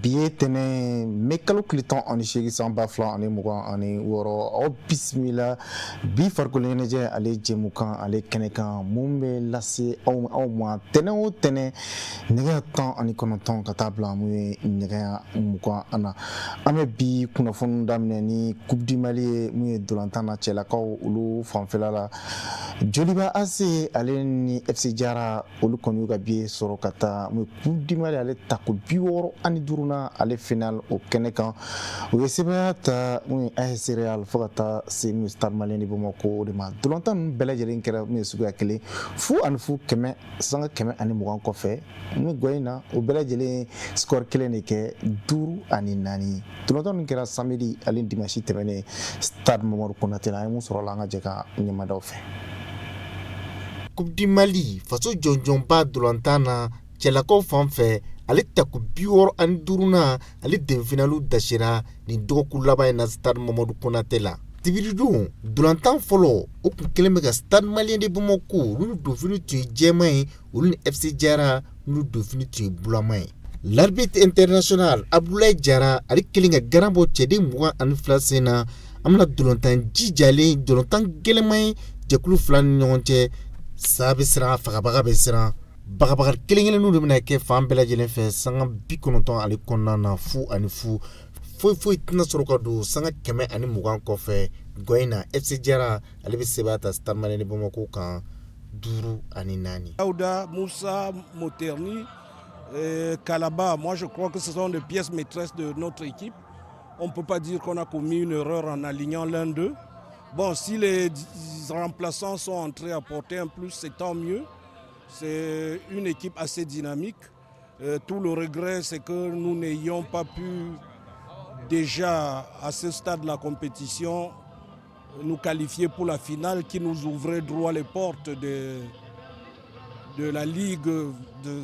Bi ye tɛnɛ mɛ kalo tile 18 san 2026. Aw bisimila bi farikolo ɲɛnajɛ ale jɛmukan ale kɛnɛ kan, mun bɛ lase aw ma tɛnɛ o tɛnɛ, nɛgɛ 19 ka taa bila mun ye nɛgɛ 20 na. An bɛ bi kunnafoni daminɛ ni Coupe du Mali ye, mun ye dolantan na cɛlakaw olu fanfɛla la. Joliba AC ale ni FC Jara, olu kɔni y'u ka billet sɔrɔ ka taa mun ye Coupe du Mali ale tako 65nan ale final o kɛnɛ kan. U ye sebaaya ta mun ye AS Real fo ka taa se mun ye Stade Malien de Bamako o de ma. Dolantan ninnu bɛɛ lajɛlen kɛra mun ye suguya kelen, 0-0, 100 sanga 120 kɔfɛ. Mun gɔ in na, o bɛɛ lajɛlen score kelen de kɛ, 5-4. Dolantan ninnu kɛra samedi ale dimanche tɛmɛnen Stade Mamadu Konate la. An ye mun sɔrɔ la, an ka jɛ ka ɲɛmadaw fɛ. Coupe du Mali faso jɔnjɔnba dolantan na cɛlakaw fan fɛ, ale tako 65nan ale demi-finale dasira nin dɔgɔkun laban in na Stade Mamadu Konate la. Sibiridon dolantan fɔlɔ, o tun kɛlen bɛ ka Stade Malien de Bamako, olu donfini tun ye jɛman ye, olu ni FC Jara, n'olu donfini tun ye bulama ye. L'arbitre international Abdoulaye Jara, ale kelen ka garan bɔ cɛden 22 sen na. An bɛna dolantan jijalen, dolantan gɛlɛman ye jɛkulu fila ni ɲɔgɔn cɛ. Sa bɛ siran, fagabaga bɛ siran, bagabaga kelen kelenninw de bɛna kɛ fan bɛɛ lajɛlen fɛ. Sanga 90 ale kɔnɔna na, 0-0, foyi foyi tɛna sɔrɔ ka don sanga 120 kɔfɛ. Gɔ in na, FC Jara ale bɛ sebaaya ta Stade Malien de Bamako kan, 5-4. Daouda, Moussa, Moterni, Kalaba, moi je crois que ce sont des pièces maîtresses de notre équipe. On ne peut pas dire qu'on a commis une erreur en alignant l'un d'eux. Bon, si les remplaçants sont entrés apporter un plus, c'est tant mieux. C'est une équipe assez dynamique. Tout le regret, c'est que nous n'ayons pas pu déjà, à ce stade de la compétition, nous qualifier pour la finale qui nous ouvrait droit les portes de la Ligue de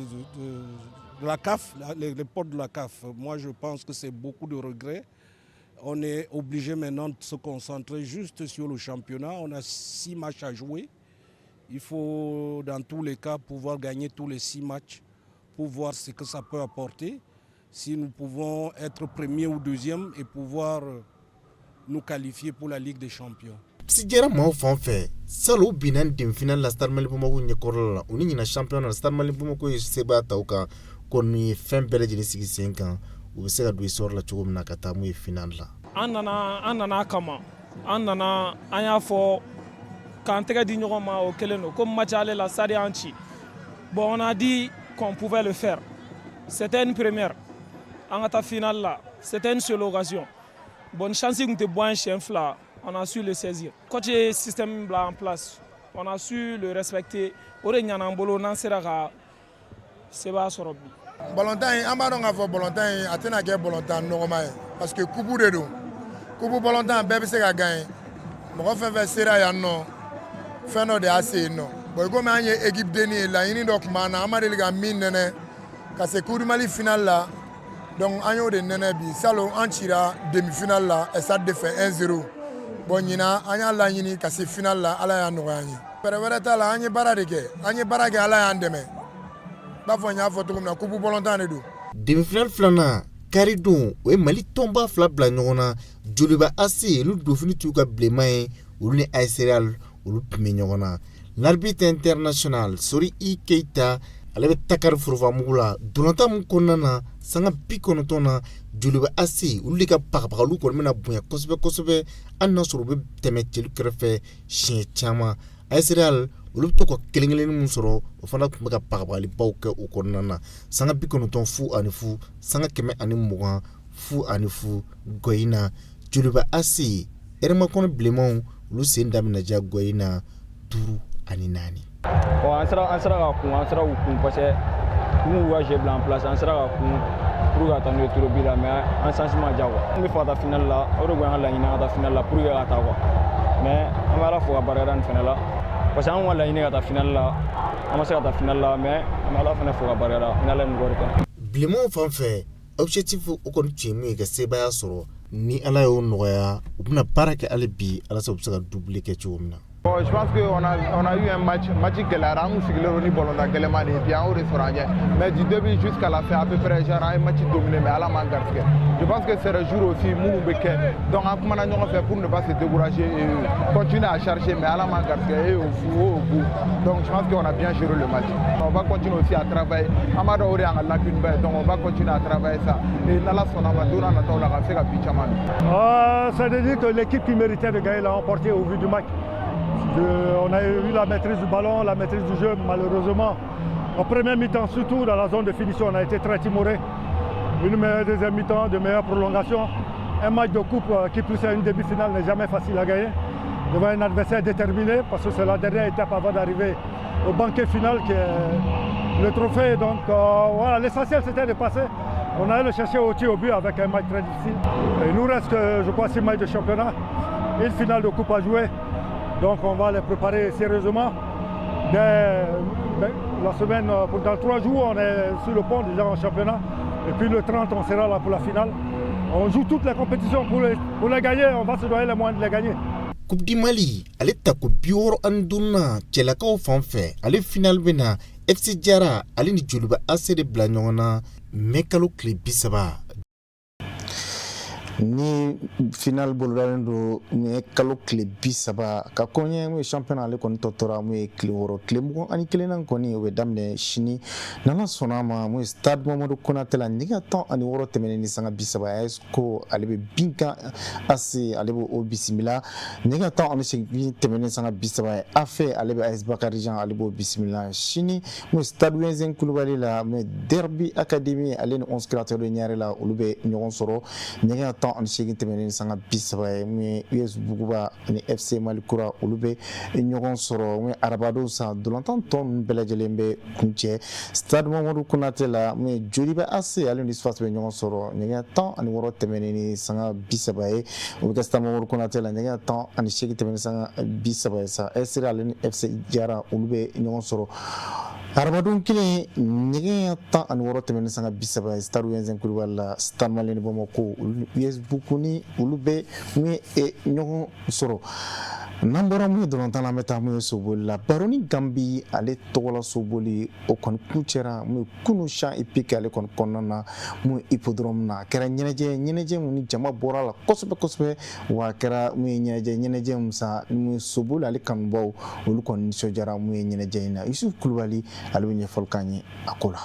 la CAF, les portes de la CAF. Moi, je pense que c'est beaucoup de regrets. On est obligé maintenant de se concentrer juste sur le championnat. On a six matchs à jouer. Il faut, dans tous les cas, pouvoir gagner tous les six matchs pour voir ce que ça peut apporter. Si nous pouvons être premier ou deuxième et pouvoir nous qualifier pour la Ligue des Champions. FC Jara maaw fan fɛ, salon u binna demi-finale la Stade Malien Bamako ɲɛkɔrɔla la. U ni ɲina championnat na, Stade Malien Bamako ye sebaaya ta u kan. Kɔni ye fɛn bɛɛ lajɛlen sigi sen kan, u bɛ se ka don histoire la cogo min na ka taa mun ye finale la. An nana, an nana kama, an nana, an y'a fɔ k'an tɛgɛ di ɲɔgɔn ma, o kelen don. Comme match aller la, Stade y'an ci. Bon, on a dit qu'on pouvait le faire. C'était une première an ka taa finale la, c'était une seule occasion. Bon, chance tun tɛ bɔ an siɲɛ fila, on a su le saisir. Coach ye système min bila en place, on a su le respecter. O de ɲana an bolo n'an sera ka sebaaya sɔrɔ bi. Balontan in, an b'a dɔn k'a fɔ balontan in a tɛna kɛ balontan nɔgɔma ye, parce que coupe de don. Coupe balontan bɛɛ bɛ se ka gagner. Mɔgɔ fɛn fɛn sera yan nɔ, fɛn dɔ de y'a se yen nɔ. Bon, komi an ye équipe denni ye, laɲini dɔ tun b'an na, an ma deli ka min nɛnɛ ka se Coupe du Mali finale la. Donc an y'o de nɛnɛ bi. Salon an cira demi finale la Stade de fɛ 1-0. Bon, ɲinan an y'a laɲini ka se finale la, Ala y'a nɔgɔya an ye. Fɛɛrɛ wɛrɛ t'a la, an ye baara de kɛ, an ye baara kɛ, Ala y'an dɛmɛ. N b'a fɔ n y'a fɔ cogo min na, coupe balontan de don. Demi-finale filanan, karidon, o ye Mali tɔnba fila bila ɲɔgɔn na. Joliba AC, olu donfini t'u ka bilenman ye, olu ni AS Real, olu tun bɛ ɲɔgɔn na. L'arbitre international Sori I Keita, ale bɛ takari forofamugu la. Dolantan min kɔnɔna na, sanga 90 na, Joliba AC, olu de ka bagabagaliw kɔni bɛna bonya kosɛbɛ kosɛbɛ, hali n'a sɔrɔ u bɛ tɛmɛ cɛlu kɛrɛfɛ siɲɛ caman. AS Real, olu bɛ to ka kelen kelennin min sɔrɔ, o fana tun bɛ ka bagabagalibaw kɛ o kɔnɔna na. Sanga 90, 0-0, sanga 120, 0-0. Gɔ in na, Joliba AC Hɛrɛmakɔnɔ bilenmanw, olu sen da bɛna diya gɔ in na, 5-4. Bon, an sera ka kun, an sera k'u kun, parce que u y'u ka jeu bila en place, an sera ka kun pour ka taa n'u ye tirs au but la, mais an chance ma diya quoi. An bɛ fɛ ka taa finale la, o de kun y'an ka laɲini, ka taa finale la pour que ka taa quoi. Mais an bɛ Ala fo ka barika da nin fɛnɛ la, parce que an ka laɲini ka taa finale la, an ma se ka taa finale la, mais an bɛ Ala fɛnɛ fo ka barika da, finale ye nin kɛ. Bilenmanw fan fɛ, objectif o kɔni tun ye mun ye? Ka sebaaya sɔrɔ. Ni Ala y'o nɔgɔya, u bɛna baara kɛ hali bi, alasa u bɛ se ka doublé kɛ cogo min na. Bon, je pense qu'on a, on a eu un match, match gɛlɛyara. An kun sigilen don ni ballon gɛlɛman de ye, puis an y'o de sɔrɔ an ɲɛ. Mais du début jusqu'à la fin à peu près, genre an ye match dominé, mais Ala m'an garisɛgɛ. Je pense que c'est le jour aussi minnu bɛ kɛ, donc an kumana ɲɔgɔn fɛ pour ne pas se décourager et continuer à charger, mais Ala m'an garisɛgɛ et au bout. Donc je pense qu'on a bien géré le match. On va continuer aussi à travailler. An b'a dɔn o de y'an ka lacune ba ye, donc on va continuer à travailler ça et n'Ala sɔnna ma, don n'a nataw la ka se ka but caman. Ça veut dire que l'équipe qui méritait de gagner l'a emporté au vu du match. On a eu la maîtrise du ballon, la maîtrise du jeu. Malheureusement, en première mi-temps, surtout dans la zone de finition, on a été très timoré. Une meilleure deuxième mi-temps, de meilleures prolongations. Un match de coupe qui plus est une demi-finale n'est jamais facile à gagner devant un adversaire déterminé, parce que c'est la dernière étape avant d'arriver au banquet final qui est le trophée. Donc voilà, l'essentiel c'était de passer. On allait le chercher au tir au but avec un match très difficile. Et il nous reste, je crois, 6 matchs de championnat, une finale de coupe à jouer. Donc on va les préparer sérieusement. Dès, ben, la semaine, dans 3 jours, on est sur le pont déjà en championnat. Et puis le 30, on sera là pour la finale. On joue toutes les compétitions pour les gagner. On va se donner les moyens de les gagner. Coupe du Mali, ale tako 65nan cɛlakaw fan fɛ, ale final bɛ na FC Jara ale ni Joliba AC de bila ɲɔgɔn na mɛ kalo tile 30. Ni final bolodalen don nin ye kalo tile 30 ka kɔɲɛ, mun ye championnat ale kɔni tɔ tora mun ye tile 6, tile 21nan kɔni, o bɛ daminɛ sini n'Ala sɔnna a ma, mun ye stade Mamadu Konate la, nɛgɛ 16 tɛmɛnen ni sanga 30. AS ko ale bɛ Binkan AC, ale bɛ o bisimila. Nɛgɛ 18 tɛmɛnen sanga 30 ye, AFE ale bɛ AS Bakarijan, ale b'o bisimila. Sini, mun ye stade Ouezzin Coulibaly la, mun ye Derby Academy ale ni 11 Créateurs de Niaré la, olu bɛ ɲɔgɔn sɔrɔ. Nɛgɛ 18 tɛmɛnen ni sanga 30 ye, mun ye US Buguba ani FC Malikura, olu bɛ ɲɔgɔn sɔrɔ. Mun ye arabadon sa, dolantan tɔ ninnu bɛɛ lajɛlen bɛ kuncɛ stade Mamadu Konate la, mun ye Joliba AC ale ni USFAS bɛ ɲɔgɔn sɔrɔ nɛgɛ 16 tɛmɛnen ni sanga 30 ye, o bɛ kɛ stade Mamadu Konate la. Nɛgɛ 18 tɛmɛnen ni sanga 30 ye sa, AS ale ni FC Jara, olu bɛ ɲɔgɔn sɔrɔ. Arabadon kelen, nɛgɛ 16 tɛmɛnen ni sanga 30 ye, stade Ouezzin Coulibaly la, Stade Malien de Bamako, olu US Boukouni, olu bɛ mun ye ɲɔgɔn sɔrɔ. N'an bɔra mun ye dolantan na, an bɛ taa mun ye soboli la. Baroni Gambi ale tɔgɔla soboli, o kɔni kuncɛra mun ye kunu champ hippique ale kɔni kɔnɔna na, mun ye hippodrome na. A kɛra ɲɛnajɛ, ɲɛnajɛ mun ni jama bɔra la kosɛbɛ kosɛbɛ. Wa a kɛra mun ye ɲɛnajɛ, ɲɛnajɛ mun sa mun ye soboli ale kanubaw, olu kɔni nisɔndiyara mun ye ɲɛnajɛ in na. Yusuf Kulubali ale bɛ ɲɛfɔli k'an ye a ko la.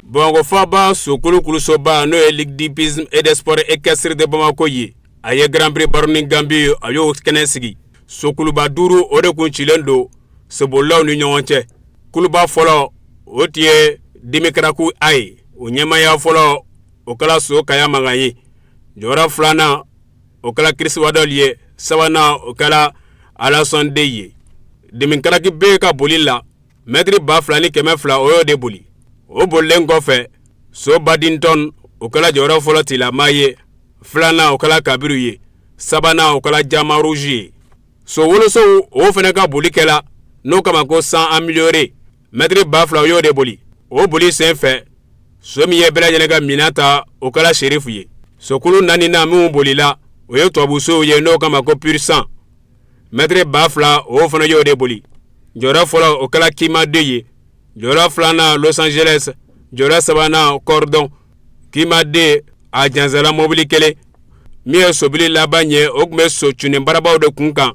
Bamakɔ faaba sokolo kulusoba, n'o ye Ligue d'hippisme et des sports équestres de Bamako ye, a ye Grand Prix Baroni Gambi, a y'o kɛnɛ sigi. Sokuluba duuru, o de kun cilen don sobolilaw ni ɲɔgɔn cɛ. Kuluba fɔlɔ, o tun ye Dimikaraku a ye, o ɲɛmaya fɔlɔ, o kɛra so Kaya Magan ye. Jɔyɔrɔ filanan, o kɛra Kirisiwadɔli ye. Sabanan, o kɛra Alasɔn den ye. Dimikaraki bɛ ka boli la mɛtiri 2200, o y'o de boli. O bolilen kɔfɛ, so Badington, o kɛra jɔyɔrɔ fɔlɔ tilama ye. Filanan, o kɛra Kabiru ye. Sabanan, o kɛra Jama Rouge ye. So wolosow, o fana ka boli kɛla n'o kama ko 100 amélioré, mɛtiri 2000, o y'o de boli. O boli sen fɛ, so min ye bɛɛ lajɛlen ka minɛn ta, o kɛra Serifu ye. Sokulu naaninan minnu bolila, o ye tubabusow ye, n'o kama ko pur sang, mɛtiri 2000, o fana y'o de boli. Jɔyɔrɔ fɔlɔ, o kɛra Kima 2 ye. Jɔyɔrɔ filanan, Los Angeles. Jɔyɔrɔ sabanan, Cordon. Kima 2 a jansala mobili kelen. Min ye sobili laban ye, o tun bɛ so cunnen barabaw de kun kan,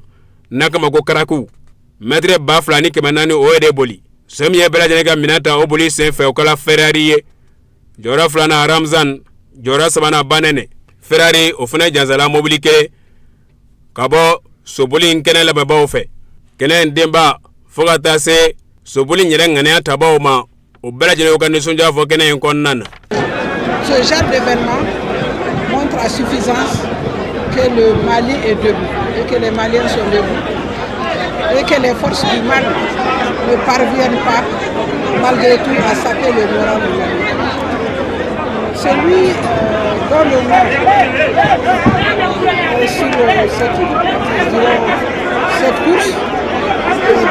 n'a kama ko karakuw, mɛtiri 2400, o ye de boli. So min ye bɛɛ lajɛlen ka minɛn ta o boli sen fɛ, o kɛra Ferrari ye. Jɔyɔrɔ filanan, Ramzan. Jɔyɔrɔ sabanan, Banɛnɛ. Ferrari, o fana jansala mobili kelen ka bɔ soboli in kɛnɛ labɛnbaw fɛ. Kɛnɛ in denba fo ka taa se soboli yɛrɛ ŋaniya tabaw ma, o bɛɛ lajɛlen y'u ka nisɔndiya fɔ kɛnɛ in kɔnɔna na. Ce genre d'événement montre à suffisance que le Mali est debout et que les Maliens sont debout et que les forces du mal ne parviennent pas malgré tout à saper le moral du Mali. Celui dont le nom est sur cette course,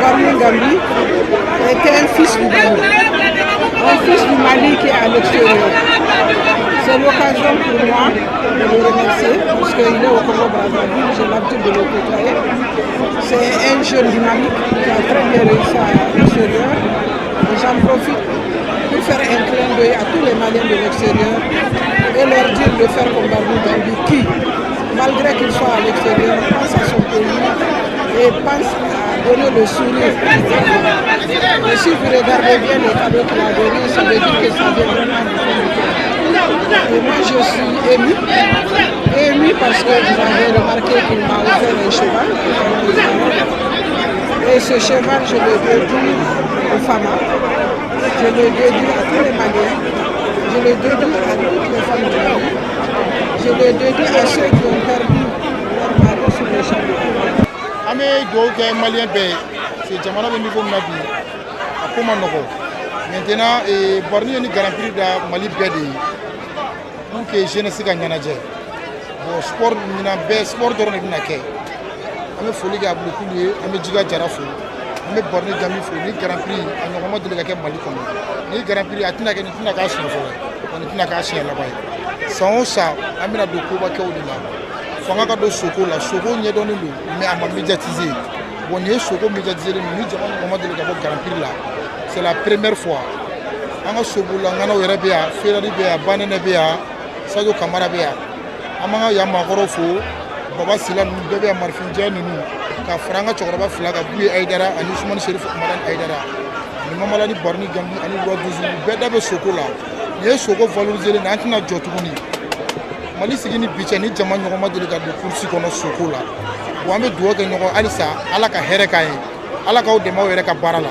Baroni Gambi, était un fils du Mali. Un fils du Mali qui est à l'extérieur. C'est l'occasion pour moi de le remercier, puisqu'il est au Congo-Brazzaville, j'ai l'habitude de le côtoyer. C'est un jeune dynamique qui a très bien réussi à l'extérieur. Et j'en profite pour faire un clin d'œil à tous les Maliens de l'extérieur et leur dire de faire comme Barney Gambi qui, malgré qu'il soit à l'extérieur, pense à son pays et pense à donner le sourire. Et si vous regardez bien le cadeau qu'il a donné, ça veut dire que ça vient vraiment du fond du cœur. Et moi, je suis ému, ému parce que vous avez remarqué qu'il m'a offert un cheval. Et ce cheval, je le dédie aux femmes, je le dédie à tous les Maliens, je le dédie à toutes les femmes du Mali, je le dédie à ceux qui ont perdu leur mari sur les champs de combat. An bɛ dugawu kɛ Malien bɛɛ ye parce que jamana bɛ niveau min na bi, a ko ma nɔgɔ. Maintenant, Barni ye ni Grand Prix da Mali bɛɛ de ye pour que jeunesse ka ɲɛnajɛ. Bon, sport ɲinan bɛɛ sport dɔrɔn de bɛna kɛ. An bɛ foli kɛ Abulukulu ye, an bɛ Jiga Jara fo, an bɛ Barni Gambi fo. Ni Grand Prix a ɲɔgɔn ma deli ka kɛ Mali kɔnɔ. Ni Grand Prix a tɛna kɛ, nin tɛna k'a siɲɛ fɔlɔ ye wa nin tɛna k'a siɲɛ laban ye. San o san, an bɛna don koba kɛw de la. Fanga ka don soko la. Soko ɲɛdɔnnen don, mais a ma médiatiser. Bon, nin ye soko médiatiser. Ni jama ɲɔgɔn ma deli ka bɔ Grand Prix la, c'est la première fois. An ka sobolilanganaw yɛrɛ bɛ yan, Ferrari bɛ yan, Banɛnɛ bɛ yan, Sadio Kamara bɛ yan. An b'an ka yan maakɔrɔw fo, Baba Sila ninnu bɛɛ bɛ yan, Marifinjɛ ninnu, ka fara an ka cɛkɔrɔba fila kan, Buye Ayidara ani Usumani Serifu Madani Ayidara ani Mamalani Barni Gambi ani Roi Dusu, bɛɛ da bɛ soko la. Nin ye soko valoriser nin, an tɛna jɔ tuguni. Mali sigi ni bi cɛ, ni jama ɲɔgɔn ma deli ka don course kɔnɔ soko la. Bon, an bɛ dugawu kɛ ɲɔgɔn halisa, Ala ka hɛrɛ k'an ye, Ala k'aw dɛmɛ aw yɛrɛ ka baara la.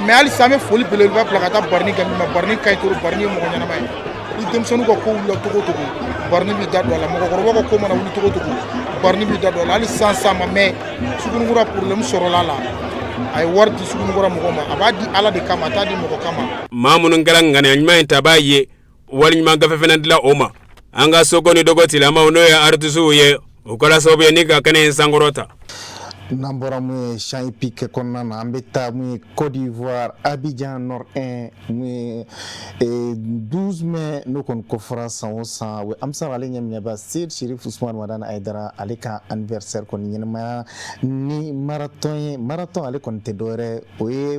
Mais halisa, an bɛ foli belebeleba bila ka taa Barni Gambi ma. Barni ka ɲi trop. Barni ye mɔgɔ ɲɛnama ye. Ni denmisɛnninw ka ko wulila togo togo, Barni b'i da don a la. Mɔgɔkɔrɔbaw ka ko mana wuli togo togo, Barni b'i da don a la. Hali sisan san ma mɛn, Sugunikura problème sɔrɔla la, a ye wari di Sugunikura mɔgɔw ma. A b'a di Ala de kama, a t'a di mɔgɔ kama. Maa minnu kɛra ŋaniya ɲuman in tabaa ye, waliɲuman gafe fana dila o ma. An ka soko ni dɔgɔ tilamaw, n'o ye artisiw ye, o kɛra sababu ye ni ka kɛnɛ in sankɔrɔ ta. N'an bɔra mun ye champ hippique kɔnɔna na, an bɛ taa mun ye Côte d'Ivoire, Abidjan Nord 1, mun ye 12 mai, n'o kɔni kofɔra san o san, o Ansar ale ɲɛminɛba Seyid Sherif Usman Madani Ayidara, ale ka anniversaire kɔni ɲɛnamaya ni marathon ye. Marathon ale kɔni tɛ dɔwɛrɛ, o ye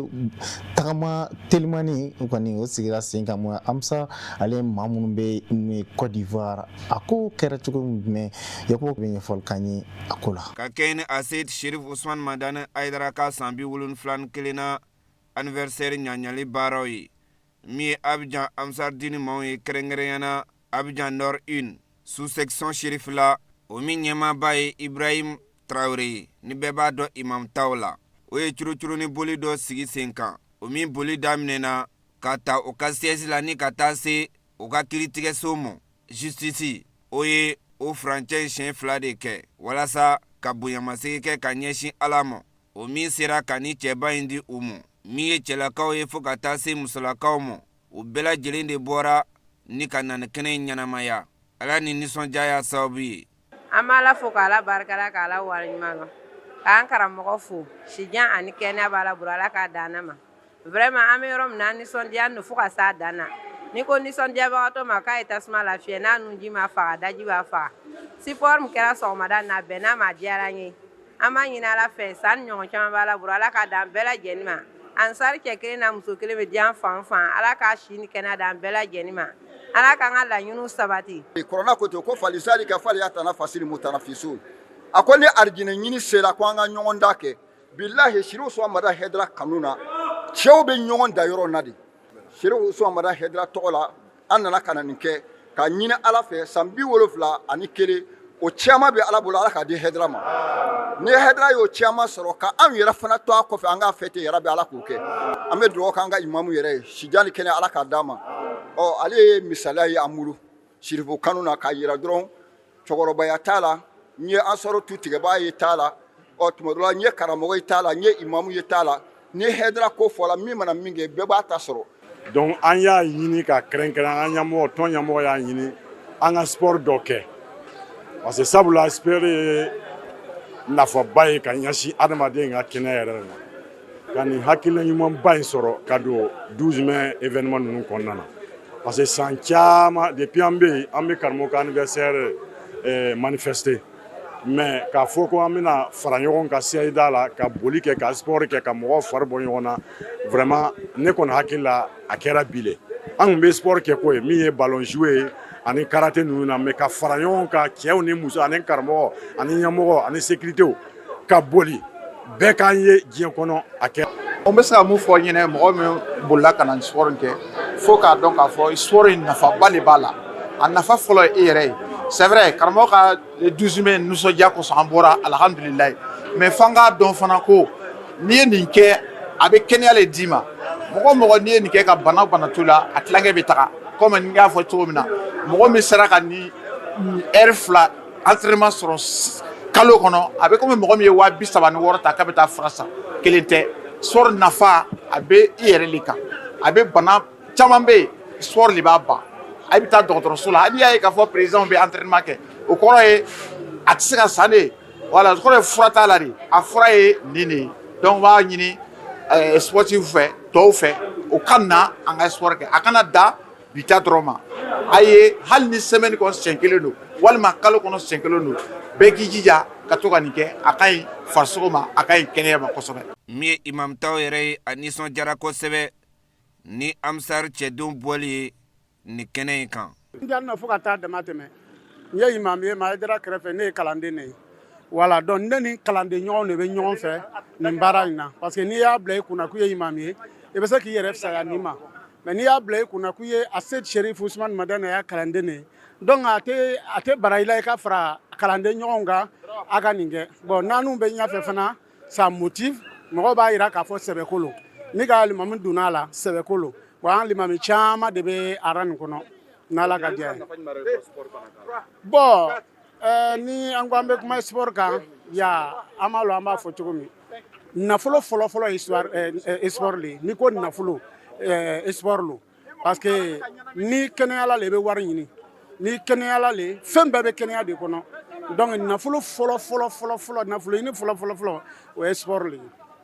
tagama telimani kɔni, o sigira sen kan. Mun Ansar ale ye maa minnu bɛ mun ye Côte d'Ivoire, a ko kɛra cogo jumɛn? Yakuba bɛ ɲɛfɔli k'an ye a ko la. Ka kɛɲɛ ni Aseyid Sherif Usman Madani Ayidara ka san 71 na anniversaire ɲaɲali baaraw ye, min ye Abidjan Ansardini maaw ye, kɛrɛnkɛrɛnyana Abidjan Nord 1 sous section Sherif la, o min ɲɛmaaba ye Ibrahim Traoré ye, ni bɛɛ b'a dɔn imam taw la, o ye curocuro ni boli dɔ sigi sen kan, o min boli daminɛna ka ta o ka siège la ni ka taa se o ka kiiritigɛso ma, justice. O ye o furancɛ in siɲɛ fila de kɛ walasa ka bonyamasegin kɛ ka ɲɛsin Ala ma, o min sera ka ni cɛba in di u ma. Min ye cɛlakaw ye fo ka taa se musolakaw ma, o bɛɛ lajɛlen de bɔra ni ka na ni kɛnɛ in ɲɛnamaya, Ala ni nisɔndiya y'a sababu ye. An b'a Ala fo k'Ala barikada, k'Ala waleɲuman dɔn, k'an karamɔgɔ fo. Sijan ani kɛnɛya b'a la bolo, Ala k'a dan ma. Vraiment, an bɛ yɔrɔ min na, an nisɔndiya don fo ka s'a dan na. N'i ko nisɔndiyabagatɔ ma k'a ye tasuma lafiɲɛ, n'a nunji ma faga, daji b'a faga. Sport min kɛra sɔgɔmada na, bɛn n'a ma, a diyara an ye. An b'a ɲini Ala fɛ, san ɲɔgɔn caman b'a la bolo, Ala k'a dan bɛɛ lajɛlen ma. Ansari cɛ kelen n'a muso kelen bɛ diɲɛ fan o fan, Ala k'a si ni kɛnɛya d'an bɛɛ lajɛlen ma. Ala k'an ka laɲiniw sabati. Kuranɛ ko ten ko فلذلك فليتنافس المتنافسون. A ko ni arijinɛ ɲini sera, ko an ka ɲɔgɔn da kɛ. Bilahi, Sirifu Usumani Hayidara kanu na, cɛw bɛ ɲɔgɔn da yɔrɔ na de. Sirifu Usumani Hayidara tɔgɔ la, an nana ka na nin kɛ ka ɲini Ala fɛ. San 71, o caman bɛ Ala bolo, Ala k'a di Hayidara ma. Ni Hayidara y'o caman sɔrɔ, ka anw yɛrɛ fana to a kɔfɛ, an k'a fête yɛrɛ bɛ, Ala k'o kɛ. An bɛ dugawu k'an ka imamu yɛrɛ ye, sijan ni kɛnɛ, Ala k'a d'a ma. Ɔ, ale ye misaliya ye an bolo Sirifu kanu na, k'a yira dɔrɔn cɛkɔrɔbaya t'a la, n ye ansaro tu tigɛbaa ye t'a la, ɔ, tuma dɔ la n ye karamɔgɔ ye t'a la, n ye imamu ye t'a la. Ni Hayidara ko fɔla, min mana min kɛ, bɛɛ b'a ta sɔrɔ. Donc an y'a ɲini ka kɛrɛnkɛrɛn, an ɲɛmɔgɔ, tɔn ɲɛmɔgɔ y'a ɲini an ka sport dɔ kɛ, parce que sabula sport ye nafaba ye ka ɲɛsin adamaden ka kɛnɛ yɛrɛ ma. Ka nin hakilina ɲumanba in sɔrɔ ka don 12 mai événement ninnu kɔnɔna na, parce que san caman depuis an bɛ yen, an bɛ karamɔgɔ ka anniversaire manifester, mais k'a fɔ ko an bɛna fara ɲɔgɔn kan CIDA la, ka boli kɛ, ka sport kɛ, ka mɔgɔw fari bɔ ɲɔgɔn na, vraiment ne kɔni hakili la, a kɛra bi le. An tun bɛ sport kɛ ko ye min ye ballon jouer ye ani karaté ninnu na, mais ka fara ɲɔgɔn kan, cɛw ni muso ani karamɔgɔ ani ɲɛmɔgɔ ani sécurité, ka boli, bɛɛ k'an ye diɲɛ kɔnɔ, a kɛ. N bɛ se ka mun fɔ ɲɛnɛ, mɔgɔ min bolila ka na sport kɛ, fo k'a dɔn k'a fɔ sport in nafaba de b'a la. A nafa fɔlɔ ye e yɛrɛ ye. C'est vrai, karamɔgɔ ka le 12 mai nisɔndiya kosɔn an bɔra, alhamdulilayi, mais f'an k'a dɔn fana ko n'i ye nin kɛ, a bɛ kɛnɛya le d'i ma. Mɔgɔ mɔgɔ n'i ye nin kɛ, ka bana bana t'u la, a tilankɛ bɛ taga. Komi n y'a fɔ cogo min na, mɔgɔ min sera ka ni heure 2 entraînement sɔrɔ kalo kɔnɔ, a bɛ komi mɔgɔ min ye 36 000 ta k'a bɛ taa fura san. Kelen tɛ. Sport nafa a bɛ i yɛrɛ de kan. A bɛ bana caman bɛ yen, sport de b'a ban. A bɛ taa dɔgɔtɔrɔso la, n'i y'a ye k'a fɔ président bɛ entraînement kɛ, o kɔrɔ ye a tɛ se ka san de. Voilà, o kɔrɔ ye fura t'a la de, a fura ye nin de ye. Donc n b'a ɲini sportif fɛ, tɔw fɛ, o ka na an ka sport kɛ. A kana da bi ta dɔrɔn ma. A ye hali ni semaine kɔnɔ siɲɛ kelen don, walima kalo kɔnɔ siɲɛ kelen don, bɛɛ k'i jija ka to ka nin kɛ. A ka ɲi farisogo ma, a ka ɲi kɛnɛya ma kosɛbɛ. Min ye imamutaw yɛrɛ ye, a nisɔndiyara kosɛbɛ ni Ansar cɛdenw bɔli ye nin kɛnɛ in kan. N diyara fo ka taa dama tɛmɛ. N ye imamu ye, ma Hayidara kɛrɛfɛ, ne ye kalanden de ye. Voilà, donc ne ni kalanden ɲɔgɔnw de bɛ ɲɔgɔn fɛ nin baara in na, parce que n'i y'a bila i kunna k'u ye imamu ye, i bɛ se k'i yɛrɛ fisaya nin ma, mais n'i y'a bila i kunna k'u ye Asedi Sherif Usumani Madani y'a kalanden de ye, donc a tɛ bara i la i ka fara kalanden ɲɔgɔnw kan a ka nin kɛ. Bon, n'an bɛ ɲɛfɛ fana, ça motive. Mɔgɔw b'a jira k'a fɔ sɛbɛko lo ni ka limami donna a la, sɛbɛko lo. Bon, an limami caman de bɛ aran nin kɔnɔ, n'Ala ka diya ye. Bon, ni an ko an bɛ kuma sport kan ya, an b'a lɔn an b'a fɔ cogo min, nafolo fɔlɔ-fɔlɔ ye sport le ye. N'i ko nafolo, sport lo, parce que ni kɛnɛyala le i bɛ wari ɲini, ni kɛnɛyala le, fɛn bɛɛ bɛ kɛnɛya de kɔnɔ. Donc nafolo fɔlɔ fɔlɔ fɔlɔ fɔlɔ, nafolo ɲini fɔlɔ fɔlɔ fɔlɔ, o ye sport le ye.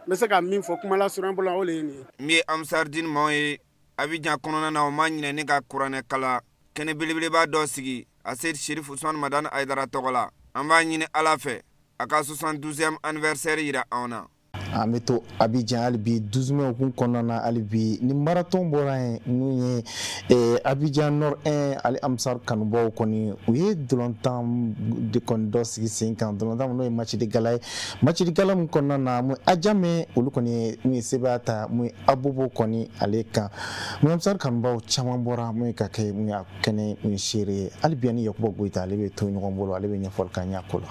N bɛ se ka min fɔ kuma lasurunya bolo, o le ye nin ye. Min ye Ansardine maaw ye Abidjan kɔnɔna na, o ma ɲinɛ ni ka kuranɛ kala kɛnɛ belebeleba dɔ sigi Asedi Sherif Usumani Madani Hayidara tɔgɔ la. An b'a ɲini Ala fɛ, a ka 72e anniversaire yira anw na. An bɛ to Abidjan hali bi, 12 mai hukumu kɔnɔna na hali bi. Ni marathon bɔra yen, mun ye Abidjan Nord 1 ale Ansar kanubaw kɔni, u ye dolantan de kɔni dɔ sigi sen kan, dolantan n'o ye match de gala ye. Match de gala mun kɔnɔna na, mun Adjamé, olu kɔni ye mun ye sebaaya ta mun ye Abobo kɔni ale kan. Mun Ansar kanubaw caman bɔra mun ye ka kɛ mun ye a kɛnɛ mun ye seere ye hali bi. Ani Yakuba Goyita, ale bɛ to ɲɔgɔn bolo, ale bɛ ɲɛfɔli k'an ɲɛ ko la.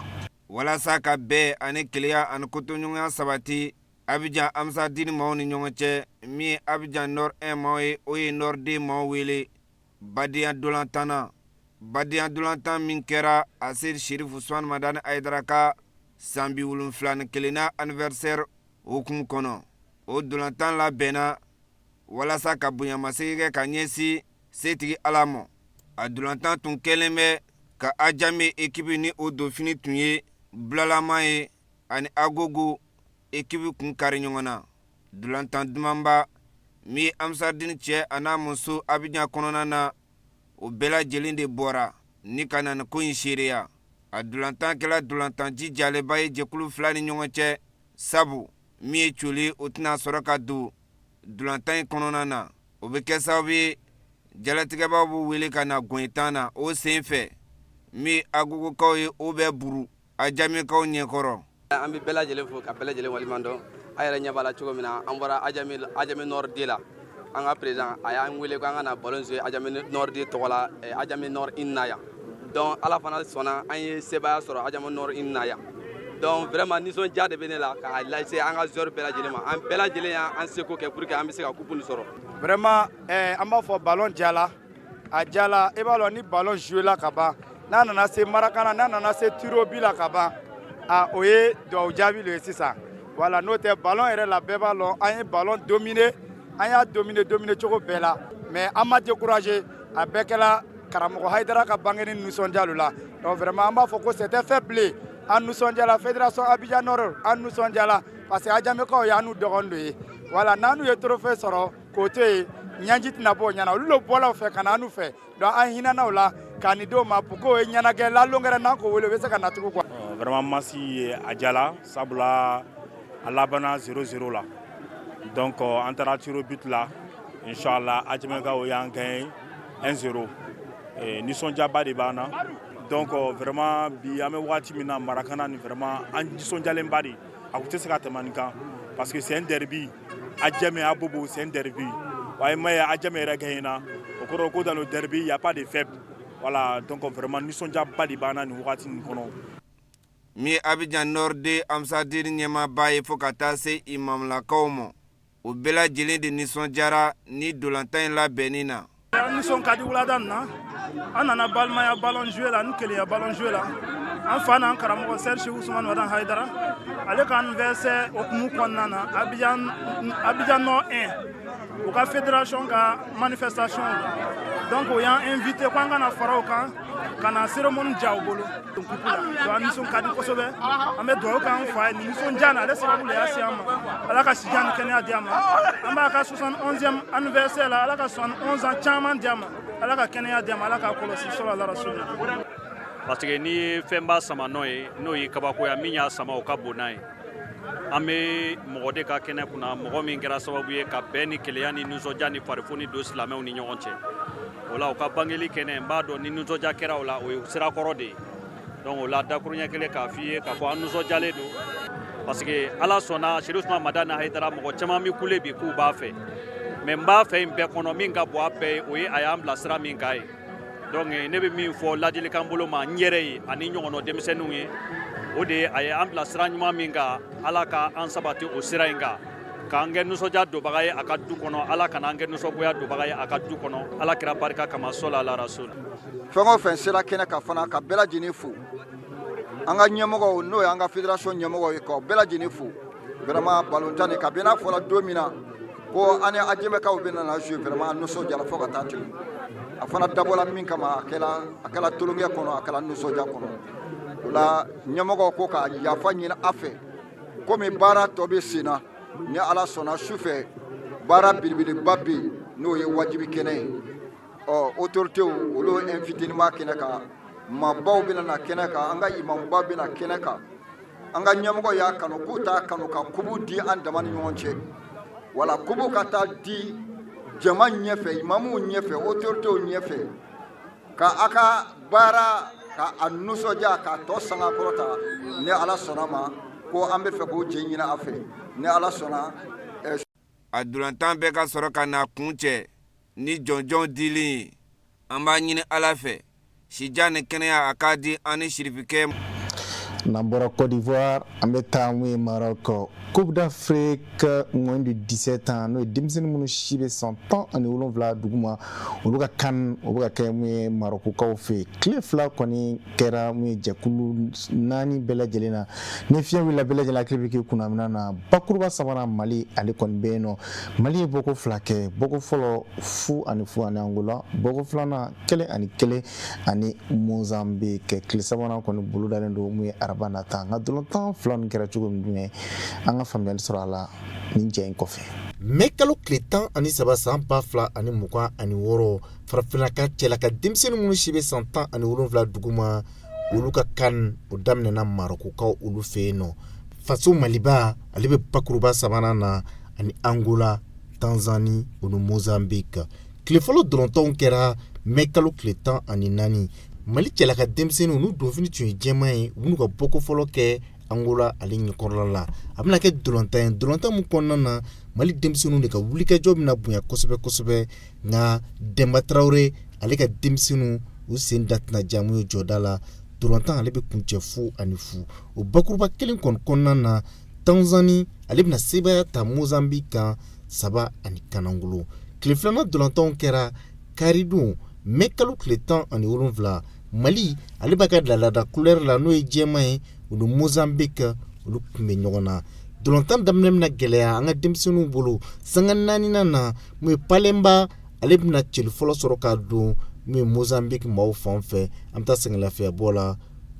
Walasa ka bɛn ani kelenya ani kotoɲɔgɔnya sabati Abidjan Ansardine maaw ni ɲɔgɔn cɛ, min ye Abidjan Nord 1 maaw ye, o ye Nord 2 maaw wele badenya dolantan na. Badenya dolantan min kɛra Asedi Sherif Usumani Madani Hayidara ka san 71nan anniversaire hukumu kɔnɔ, o dolantan labɛnna walasa ka bonyamasegin kɛ ka ɲɛsin setigi Ala ma. A dolantan tun kɛlen bɛ ka Adjamé équipe ni o donfini tun ye bulalama ye, ani Agogo équipe kun kari ɲɔgɔn na. Dolantan dumanba min ye Ansardine cɛ a n'a muso Abidjan kɔnɔna na, o bɛɛ lajɛlen de bɔra ni ka na nin ko in seereya. A dolantan kɛla dolantan jijalenba ye jɛkulu fila ni ɲɔgɔn cɛ, sabu min ye coli, o tɛna sɔrɔ ka don dolantan in kɔnɔna na. O bɛ kɛ sababu ye jalatigɛbaw b'u wele ka na gɔnyitan na. O sen fɛ, min ye Agogokaw ye, o bɛ buru Adjamekaw ɲɛkɔrɔ. An bɛ bɛɛ lajɛlen fo ka bɛɛ lajɛlen waleɲuman dɔn. A yɛrɛ ɲɛ b'a la cogo min na, an bɔra Adjamé Nord 2 la. An ka président a y'an wele ko an ka na ballon jouer Adjamé Nord 2 tɔgɔ la, Adjamé Nord 1 na yan. Donc Ala fana sɔnna, an ye sebaaya sɔrɔ Adjamé Nord 1 na yan. Donc vraiment, nisɔndiya de bɛ ne la k'a lase an ka joueur bɛɛ lajɛlen ma. An bɛɛ lajɛlen y'an seko kɛ pour que an bɛ se ka coupe nin sɔrɔ. Vraiment, an b'a fɔ ballon jala, a jala. I b'a dɔn, ni ballon joué la ka ban, n'a nana se Marakana, n'a nana se tir au but la ka ban, a o ye duwawu jaabi de ye sisan. Voilà, n'o tɛ, ballon yɛrɛ la, bɛɛ b'a lɔn, an ye ballon dominer, an y'a dominer dominer cogo bɛɛ la, mais an ma décourager. A bɛɛ kɛla karamɔgɔ Hayidara ka bangeni nisɔndiya la. Donc vraiment, an b'a fɔ ko c'était fair play. An nisɔndiyala, fédération Abidjan Nord, an nisɔndiyala. Parce que Adjamekaw y'an n'u dɔgɔnin dɔ ye. Voilà, n'an n'u ye trophée sɔrɔ k'o to yen, ɲɛji tɛna bɔ o ɲɛna. Olu de bɔla o fɛ ka na an n'u fɛ. Donc an hinɛna o la k'a ni d'o ma pour que o ye ɲɛnajɛ lalongɛrɛ n'an k'o wele, u bɛ se ka na tugun quoi. Vraiment, match a diyala, sabula a labanna 0-0 la. Donc an taara tir au but la, inchallah Adjamekaw y'an gagné 1-0. Nisɔndiyaba de b'an na. Donc vraiment, bi an bɛ wagati min na, Marakana ni, vraiment an nisɔndiyalenba de, a kun tɛ se ka tɛmɛ nin kan, parce que c'est un derby. Adjamé Abobo, c'est un derby. Wa i m'a ye, Adjamé yɛrɛ gagné na, o kɔrɔ ko dans le derby il y a pas de faible. Voilà, donc vraiment nisɔndiyaba de b'an na nin wagati nin kɔnɔ. Min ye Abidjan Nord 2 Amsadiri ɲɛmaaba ye, fo ka taa se imamulakaw ma, o bɛɛ lajɛlen de nisɔndiyara ni dolantan in labɛnni na. An nisɔn ka di wulada nin na. An nana balimaya ballon jouer la ni kelenya ballon jouer la. An fa n'an karamɔgɔ Serge Ousmane Wadan Haidara, ale ka anniversaire hukumu kɔnɔna na, Abidjan Nord 1, u ka fédération ka manifestation. Donc o y'an invité ko an kana fara o kan ka na cérémonie diya u bolo coupe la. Donc an nisɔn ka di kosɛbɛ. An bɛ dugawu k'an fa ye. Nin nisɔndiya nin, ale sababu de y'a se an ma. Ala ka sijan ni kɛnɛya di a ma. An b'a ka 71e anniversaire la. Ala ka 71 ans caman di a ma. Ala ka kɛnɛya di a ma. Ala k'a kɔlɔsi sɔrɔ ala rasul. Parce que n'i ye fɛnba sama nɔ ye, n'o ye kabakoya min y'a sama, o ka bon n'a ye. An bɛ mɔgɔ de ka kɛnɛ kunna, mɔgɔ min kɛra sababu ye ka bɛn ni kelenya ni nisɔndiya ni farifoni don silamɛw ni ɲɔgɔn cɛ. O la, u ka bangeli kɛnɛ, n b'a dɔn ni nisɔndiya kɛra o la, o ye sirakɔrɔ de ye. Donc o la, dakuruɲɛ kelen k'a f'i ye k'a fɔ an nisɔndiyalen don, parce que Ala sɔnna Serifu Usumani Madani Hayidara. Mɔgɔ caman bɛ kule bi k'u b'a fɛ, mais n b'a fɛ in bɛɛ kɔnɔ, min ka bon a bɛɛ ye, o ye a y'an bila sira min k'a ye. Donc ne bɛ min fɔ ladilikan bolo ma n yɛrɛ ye ani ɲɔgɔnna denmisɛnninw ye, o de ye a ye an bila sira ɲuman min kan, Ala ka an sabati o sira in kan, k'an kɛ nisɔndiya donbaga ye a ka du kɔnɔ. Ala kana an kɛ nisɔngoya donbaga ye a ka du kɔnɔ, Ala kira barika kama, sɔla ala rasul. Fɛn o fɛn sera kɛnɛ kan fana, ka bɛɛ lajɛlen fo, an ka ɲɛmɔgɔw, n'o y'an ka fédération ɲɛmɔgɔw ye, k'aw bɛɛ lajɛlen fo. Vraiment, balontan nin, kabini n'a fɔra don min na ko an ni Adjamekaw bɛ nana jouer, vraiment an nisɔndiyara fo ka taa tɛmɛ. A fana dabɔla min kama, a kɛla tulonkɛ kɔnɔ, a kɛla nisɔndiya kɔnɔ. O la, ɲɛmɔgɔw ko ka yafa ɲini a fɛ, komi baara tɔ bɛ sen na. Ni Ala sɔnna, su fɛ baara belebeleba bɛ yen, n'o ye wajibi kɛnɛ ye. Ɔ autorités, olu invité b'a kɛnɛ kan, maabaw bɛna na kɛnɛ kan, an ka imamuba bɛna kɛnɛ kan. An ka ɲɛmɔgɔ y'a kanu k'u t'a kanu ka coupe di an dama ni ɲɔgɔn cɛ, wala coupe ka taa di jama ɲɛfɛ, imamuw ɲɛfɛ, autorités ɲɛfɛ, ka a ka baara ka a nisɔndiya k'a tɔ sanga kɔrɔta. Ni Ala sɔnna ma, ko an bɛ fɛ k'o jɛ ɲini a fɛ, ni Ala sɔnna. A dolantan bɛɛ ka sɔrɔ ka na kun cɛ ni jɔnjɔn dili ye. An b'a ɲini Ala fɛ, sijan ni kɛnɛya a k'a di an ni sirifikɛ. N'an bɔra Côte d'Ivoire, an bɛ taa mun ye Maroc. Coupe d'Afrique moins de 17 ans, n'o ye denmisɛnnin minnu si bɛ san 17 duguma, olu ka CAN, o bɛ ka kɛ mun ye Marokukaw fɛ yen. Tile 2 kɔni kɛra mun ye jɛkulu naani bɛɛ lajɛlen na. Ni fiɲɛ wulila, bɛɛ lajɛlen hakili bɛ k'i kunnamina na. Bakuruba sabanan, Mali ale kɔni bɛ yen nɔ. Mali ye bɔko 2 kɛ. Bɔko fɔlɔ, 0-0 ani Angola. Bɔko filanan, 1-1 ani Mozambique. Tile sabanan kɔni bolo dalen don mun ye araba nata. Nka dolantan fila nin kɛra cogo min jumɛn, an ka faamuyali sɔrɔ a la nin jɛ in kɔfɛ. Mɛ kalo tile 13 san 2026, farafinna ka cɛla ka denmisɛnnin minnu si bɛ san 17 duguma, olu ka CAN, o daminɛna Marɔkukaw olu fɛ yen nɔ. Faso Maliba, ale bɛ bakuruba sabanan na ani Angola, Tanzanie, o ni Mozambique. Tile fɔlɔ dɔrɔntɔnw kɛra mɛ kalo tile 14. Mali cɛla ka denmisɛnninw, n'u donfini tun ye jɛman ye, u b'u ka bɔko fɔlɔ kɛ Angola ale ɲɛkɔrɔla la. A bɛna kɛ dolantan ye, dolantan min kɔnɔna na Mali denmisɛnninw de ka wulikajɔ bɛna bonya kosɛbɛ kosɛbɛ. Nka Denba Tarawele ale ka denmisɛnninw, u sen da tɛna diya mun ye jɔda la. Dolantan ale bɛ kuncɛ 0-0. O bakuruba kelen kɔni kɔnɔna na, Tanzanie ale bɛna sebaaya ta Mozambique kan 3-1. Tile filanan dolantanw kɛra karidon mɛ kalo tile 17. Mali ale b'a ka laada couleur la, n'o ye jɛman ye, o ni Mozambique olu tun bɛ ɲɔgɔn na. Dolantan daminɛ bɛna gɛlɛya an ka denmisɛnninw bolo. Sanga naaninan na, mun ye Palenba ale bɛna cɛli fɔlɔ sɔrɔ k'a don mun ye Mozambique maaw fan fɛ. An bɛ taa sɛgɛn lafiyabɔ la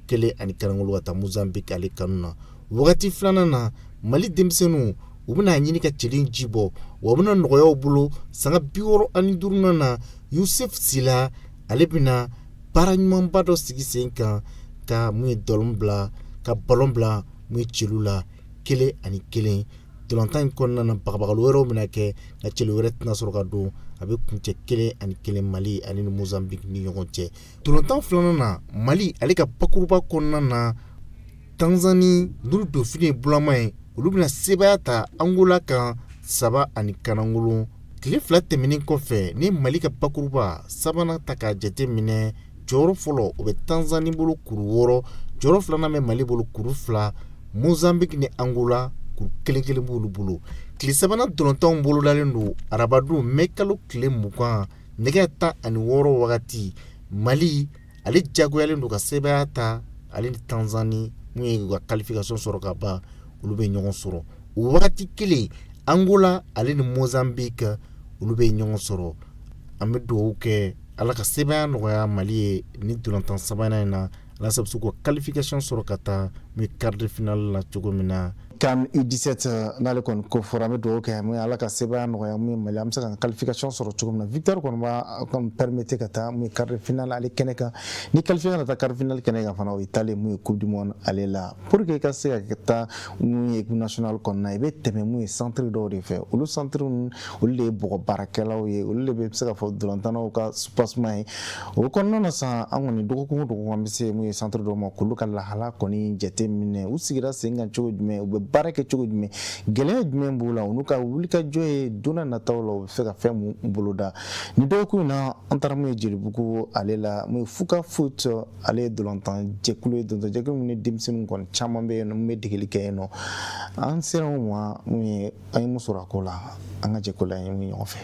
1-1 ka taa Mozambique ale kanu na. Wagati filanan na, Mali denmisɛnninw u bɛna ɲini ka cɛden ji bɔ, wa u bɛna nɔgɔya u bolo sanga 65nan na. Yusuf Sila, ale bɛna baara ɲumanba dɔ sigi sen kan ka mun ye dɔlɔn bila ka balon bila mun ye celu la, 1-1. Ntolantan in kɔnɔna na, bagabagali wɛrɛw bɛna kɛ, nka celu wɛrɛ tɛna sɔrɔ ka don. A bɛ kuncɛ 1-1 Mali ani ni Mozambique ni ɲɔgɔn cɛ. Ntolantan filanan na, Mali ale ka bakuruba kɔnɔna na, Tanzanie n'olu donfini ye bulama ye, olu bɛna sebaaya ta Angola kan 3-0. Tile 2 tɛmɛnen kɔfɛ, ni Mali ka bakuruba sabanan ta k'a jate minɛ, jɔyɔrɔ fɔlɔ o bɛ Tanzanie bolo kuru 6, jɔyɔrɔ filanan bɛ Mali bolo kuru 2, Mozambique ni Angola kuru kelen kelen b'olu bolo. Tile sabanan ntolantanw bolodalen don arabadon mɛ kalo tile 20, nɛgɛ 16 wagati. Mali ale jagoyalen don ka sebaaya ta, ale ni Tanzanie mun ye u ka qualification sɔrɔ ka ban, olu bɛ ɲɔgɔn sɔrɔ o wagati kelen. Angola ale ni Mozambique, olu bɛ ɲɔgɔn sɔrɔ. An bɛ dugawu kɛ Ala ka sebaaya nɔgɔya Mali ye ni ntolantan sabanan in na, walasa bɛ se k'u ka qualification sɔrɔ ka taa mun ye quart de finale la cogo min na. CAN U17 n'ale kɔni ko fɔra, an bɛ dugawu kɛ mun ye Ala ka sebaaya nɔgɔya mun ye Mali, an bɛ se ka qualification sɔrɔ cogo min na. Victoire kɔni b'a kɔni permettre ka taa mun ye quart de finale ale kɛnɛ kan. Ni qualification ka taa quart de finale kɛnɛ kan fana, o ye taalen mun ye Coupe du monde ale la. Pour que i ka se ka taa mun ye équipe nationale kɔnɔna, i bɛ tɛmɛ mun ye centre dɔw de fɛ. Olu centre ninnu, olu de ye bɔgɔ baarakɛlaw ye, olu de bɛ se ka fɔ ntolantannaw ka soubassement ye. O kɔnɔna na sisan, an kɔni dɔgɔkun o dɔgɔkun, an bɛ se mun ye centre dɔw ma k'olu ka lahala kɔni jate minɛ, u sigira sen kan cogo jumɛn, u bɛ baara kɛ cogo jumɛn, gɛlɛya jumɛn b'u la, u n'u ka wulikajɔ ye don n'a nataw la, u bɛ fɛ ka fɛn mun boloda. Nin dɔgɔkun in na, an taara mun ye Jelibugu ale la, mun ye Fuka Foot, ale ye ntolantan jɛkulu ye, ntolantan jɛkulu min ni denmisɛnninw kɔni caman bɛ yen nɔ mun bɛ degeli kɛ yen nɔ. An sera o ma mun ye, an ye mun sɔrɔ a ko la, an ka jɛ ko la ye ɲɔgɔn fɛ.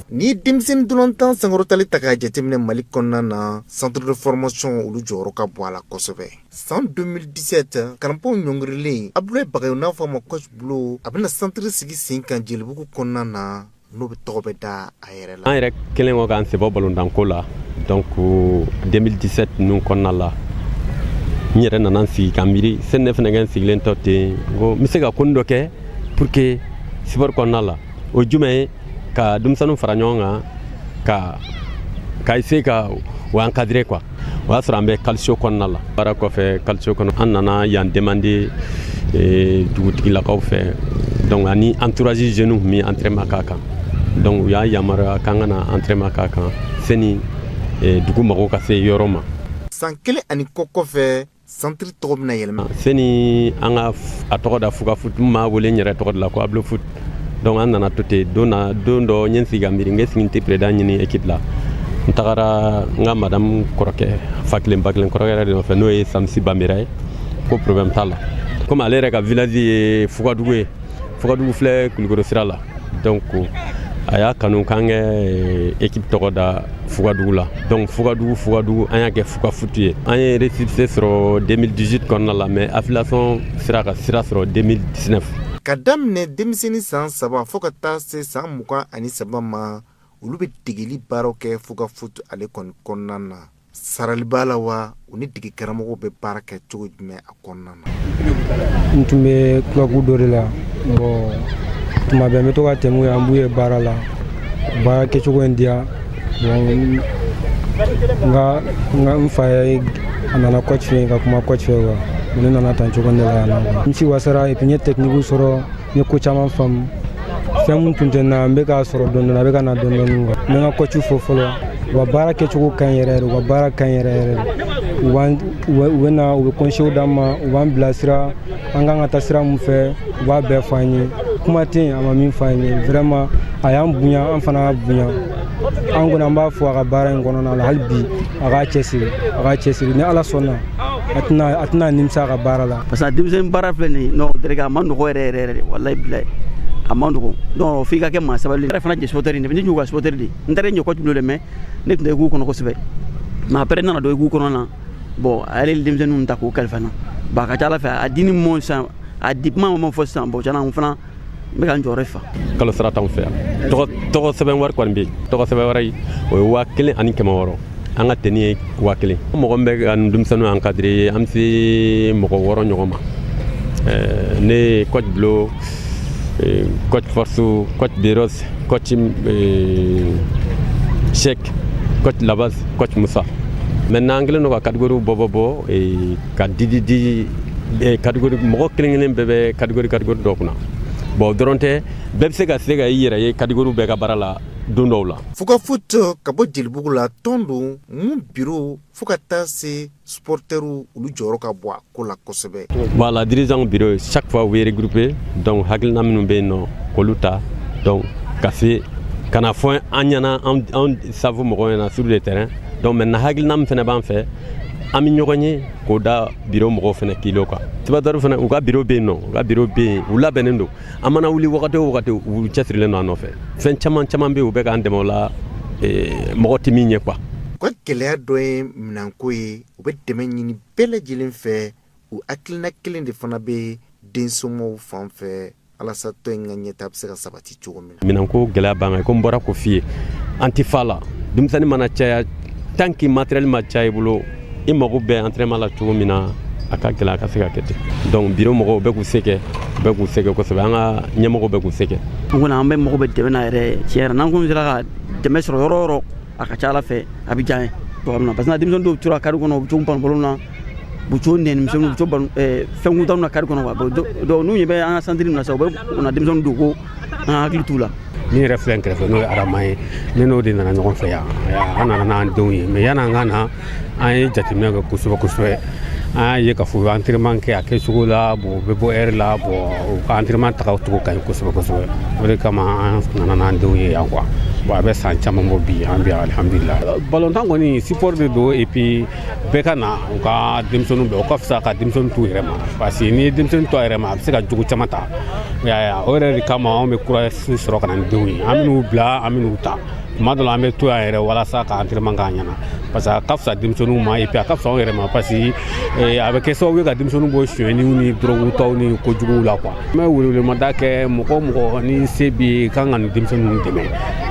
Ni denmisɛnnin ntolantan sankɔrɔtali ta k'a jateminɛ Mali kɔnɔna na, centre de formation olu jɔyɔrɔ ka bon a la kosɛbɛ. San 2017, karamɔgɔ ɲɔngirilen Abdoulaye Bagayogo, n'a fɔ a ma coach Bulo, a bɛna centre sigi sen kan Jelibugu kɔnɔna na, n'o bɛ tɔgɔ bɛ da a yɛrɛ la. An yɛrɛ kɛlen kɔ k'an sen bɔ balontanko la, donc 2017 ninnu kɔnɔna la, n yɛrɛ nana n sigi ka miiri sani ne fana kɛ n sigilen tɔ ten, n ko n bɛ se ka ko dɔ kɛ pour que sport kɔnɔna la. O jumɛn ye? Ka denmisɛnninw fara ɲɔgɔn kan ka essayer ka o encadrer quoi. O y'a sɔrɔ an bɛ calcio kɔnɔna la. Baara kɔfɛ calcio kɔnɔ, an nana yan demander dugutigilakaw fɛ, donc ani entourage jeunes tun bɛ entraînement k'a kan. Donc u y'a yamaruya k'an ka na entraînement k'a kan sani dugu mago ka se yɔrɔ ma. San kelen ani kɔ kɔfɛ, centre tɔgɔ bɛna yɛlɛma. Sani an ka a tɔgɔ da Fuka Foot, n m'a wele n yɛrɛ tɔgɔ de la ko Ablo Foot. Donc an nana to ten. Don na don dɔ, n ye n sigi ka miiri n sigi n tɛ président ɲini équipe la. N tagara n ka madame kɔrɔkɛ, fa kelen ba kelen kɔrɔkɛ yɛrɛ de nɔfɛ, n'o ye Samisi Banbera ye, ko problème t'a la, komi ale yɛrɛ ka village ye Fugadugu ye. Fugadugu filɛ Kulukoro sira la. Donc a y'a kanu k'an kɛ équipe tɔgɔ da Fugadugu la. Donc Fugadugu, Fugadugu, an y'a kɛ Fuka Foot ye. An ye récépissé sɔrɔ 2018 kɔnɔna la, mais affiliation sera ka sira sɔrɔ 2019. Ka daminɛ denmisɛnnin san 3 fo ka taa se san 23 ma, olu bɛ degeli baaraw kɛ Fuka Foot ale kɔni kɔnɔna na. Sarali b'a la wa? U ni dege karamɔgɔw bɛ baara kɛ cogo jumɛn a kɔnɔna na? N tun bɛ club dɔ de la. Bon, tuma bɛɛ n bɛ to ka tɛmɛ u ye, an b'u ye baara la, baara kɛcogo in diya. Bon, n ka n fa ye, a nana coach fɛ yen ka kuma coach fɛ quoi. Ne nana tan cogo de la yan nɔ. N si wasara et puis n ye technique sɔrɔ, n ye ko caman faamu. Fɛn mun tun tɛ n na, n bɛ k'a sɔrɔ dɔɔni dɔɔni, a bɛ ka na dɔɔni dɔɔni quoi. N bɛ n ka coach fo fɔlɔ. U ka baara kɛcogo ka ɲi yɛrɛ yɛrɛ, u ka baara ka ɲi yɛrɛ yɛrɛ. U b'an u bɛ na, u bɛ conseil d'an ma, u b'an bilasira an kan ka taa sira mun fɛ, u b'a bɛɛ fɔ an ye. Kuma tɛ yen a ma min fɔ an ye. Vraiment, a y'an bonya, an fana y'a bonya. An kɔni, an b'a fɔ a ka baara in kɔnɔna la, hali bi a k'a cɛsiri, a k'a cɛsiri. Ni Ala sɔnna, a tɛna nimisa a ka baara la. Parce que denmisɛnnin baara filɛ nin ye, non, Dɛrɛkɛ, a ma nɔgɔ yɛrɛ yɛrɛ yɛrɛ, walayi bilayi, a ma nɔgɔ. Donc f'i ka kɛ maa sabali yɛrɛ fana. Jɛ supporter ne ɲ'u ka supporter de, n taara ɲɛ coach bolo dɛ, mais ne tun tɛ équipe kɔnɔ kosɛbɛ. Mais après n nana don équipe kɔnɔ na. Bon, a yɛrɛ denmisɛnninw ta k'o kalifa n na. Bon, a ka ca ala fɛ, a di ni mɔ sisan, a di kuma ma fɔ sisan. Bon, tiɲɛna, n fana n bɛ ka n jɔyɔrɔ fa. Kalo sara t'anw fɛ yan. Tɔgɔ sɛbɛn wari kɔni bɛ yen. Tɔgɔ sɛbɛn wari, o ye 1600. An ka tenue ye 1000. Mɔgɔ min bɛ ka denmisɛnninw encadré, an bɛ se mɔgɔ 6 ɲɔgɔn ma. Ne ye coach Blo, coach Force, coach Beros, coach Cheikh, coach Labaz, coach Moussa. Maintenant an kɛlen don ka catégorie bɔ bɔ bɔ ka di di di catégorie, mɔgɔ kelen kelen bɛɛ bɛ catégorie dɔ kunna. Bon, o dɔrɔn tɛ, bɛɛ bɛ se ka i yɛrɛ ye catégorie bɛɛ ka baara la don dɔw la. Fugafoot ka bɔ Jelibugu la, tɔn don mun bureau fo ka taa se supporteriw, olu jɔyɔrɔ ka bɔ a ko la kosɛbɛ. Voilà, dirigeant bureau, chaque fois u bɛ regrouper, donc hakilina minnu bɛ yen nɔ, k'olu ta, donc ka se ka na fɔ an ɲɛna, an safu mɔgɔw ɲɛna sur le terrain. Donc maintenant hakilina min fana b'an fɛ, an bɛ ɲɔgɔn ye k'o da bureau mɔgɔw fana kilo kan. Supporteriw fana, u ka bureau bɛ yen nɔ, u ka bureau bɛ yen, u labɛnnen don. An mana wuli wagati o wagati, u cɛsirilen don an nɔfɛ. Fɛn caman caman bɛ yen, u bɛ k'an dɛmɛ o la, mɔgɔ tɛ min ɲɛ quoi. U ka gɛlɛya dɔ ye minɛnko ye. U bɛ dɛmɛ ɲini bɛɛ lajɛlen fɛ. U hakilina kelen de fana bɛ densomɔgɔw fan fɛ, walasa tɔn in ka ɲɛta bɛ se ka sabati cogo min na. Minɛnko gɛlɛya b'an kan, ko n bɔra k'o f'i ye, an tɛ fa la. Denmisɛnnin mana caya, tant que matériel ma caya i bolo, i mago bɛ entraînement la cogo min na, a ka gɛlɛn a ka se ka kɛ ten. Donc bureau mɔgɔw bɛ k'u se kɛ, u bɛ k'u se kɛ kosɛbɛ, an ka ɲɛmɔgɔw bɛ k'u se kɛ. An kɔni, an bɛ mago bɛ dɛmɛ na yɛrɛ, tiɲɛ yɛrɛ. N'an kun sera ka dɛmɛ sɔrɔ yɔrɔ o yɔrɔ, a ka ca Ala fɛ, a bɛ diya an ye cogoya min na, parce que denmisɛnnin dɔw tora carré kɔnɔ, u bɛ to ballon ballon na, u bɛ to nɛnimisɛnninw, u bɛ to ballon fɛn kuntanw na carré kɔnɔ quoi. Donc n'u ɲɛ bɛ an ka centre in na sisan, u bɛ na denmisɛnninw don ko an hakili t'u la. Min yɛrɛ filɛ n kɛrɛfɛ, n'o ye Adama ye, ne n'o de nana ɲɔgɔn fɛ yan. An nana n'an denw ye, mais yan'an ka na, an ye jateminɛ kɛ kosɛbɛ kosɛbɛ. An y'a ye k'a fɔ u bɛ entraînement kɛ a kɛcogo la. Bon, u bɛ bɔ heure la. Bon, u ka entraînement tagacogo ka ɲi kosɛbɛ kosɛbɛ. O de kama an nana n'an denw ye yan quoi. Bon, a bɛ san caman bɔ bi, an bɛ yan, alihamudulila. Balontan kɔni, sport de don, et puis bɛɛ ka na u ka denmisɛnninw bɛɛ, o ka fisa ka denmisɛnnin t'u yɛrɛ ma, parce que n'i ye denmisɛnnin to a yɛrɛ ma, a bɛ se ka jogo caman ta. O yɛrɛ de kama anw bɛ courage sɔrɔ ka na ni denw ye. An bɛn'u bila, an bɛn'u ta. Tuma dɔ la, an bɛ to yan yɛrɛ walasa ka entraînement k'an ɲɛna, parce que a ka fisa denmisɛnninw ma, et puis a ka fisa anw yɛrɛ ma, parce que a bɛ kɛ sababu ye ka denmisɛnninw bɔ sonyɛniw ni drogue taw ni kojuguw la quoi. N bɛ welewelemada kɛ mɔgɔ o mɔgɔ ni se b'i ye, i kan ka nin denmisɛnninw dɛmɛ.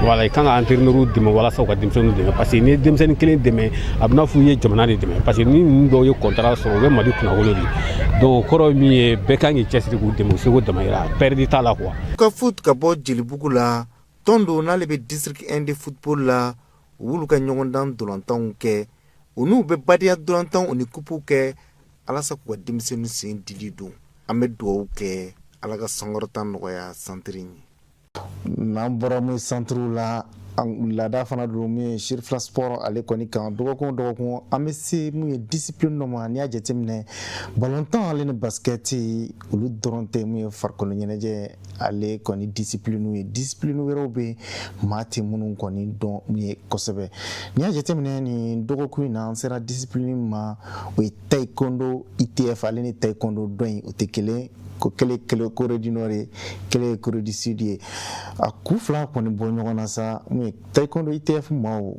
Voilà, i kan ka entraîneur dɛmɛ walasa u ka denmisɛnninw dɛmɛ, parce que n'i ye denmisɛnnin kelen dɛmɛ, a bɛ n'a fɔ i ye jamana de dɛmɛ, parce que ni ninnu dɔw ye contrat sɔrɔ, u bɛ Mali kunnawolo de. Donc o kɔrɔ ye min ye, bɛɛ kan k'i cɛsiri k'u dɛmɛ u seko damayira, perte t'a la quoi. Fugafoot ka bɔ Jelibugu la, tɔn don n'ale bɛ district 1 de football la. U b'olu ka ɲɔgɔndan ntolantanw kɛ, u n'u bɛ badenya ntolantanw ni kupuw kɛ, walasa k'u ka denmisɛnnin sen dili don. An bɛ dugawu kɛ, Ala ka sankɔrɔta nɔgɔya centre ye. N'an bɔra mun centre la, laada fana don min ye Sirifila Sport ale kɔni kan. Dɔgɔkun o dɔgɔkun, an bɛ se mun ye discipline dɔ ma. N'i y'a jateminɛ, balontan ale ni basket, olu dɔrɔn tɛ mun ye farikolo ɲɛnajɛ ale kɔni discipline ye. Discipline wɛrɛw bɛ yen, maa tɛ minnu kɔni dɔn mun ye kosɛbɛ. N'i y'a jateminɛ, nin dɔgɔkun in na, an sera discipline ma, o ye taekwondo ITF ale ni taekwondo dɔ in, o tɛ kelen ko kelen kelen Corée du Nord ye, kelen ye Corée du Sud ye. A ku fila kɔni bɔ ɲɔgɔn na sa. Mun ye taekwondo ITF maaw,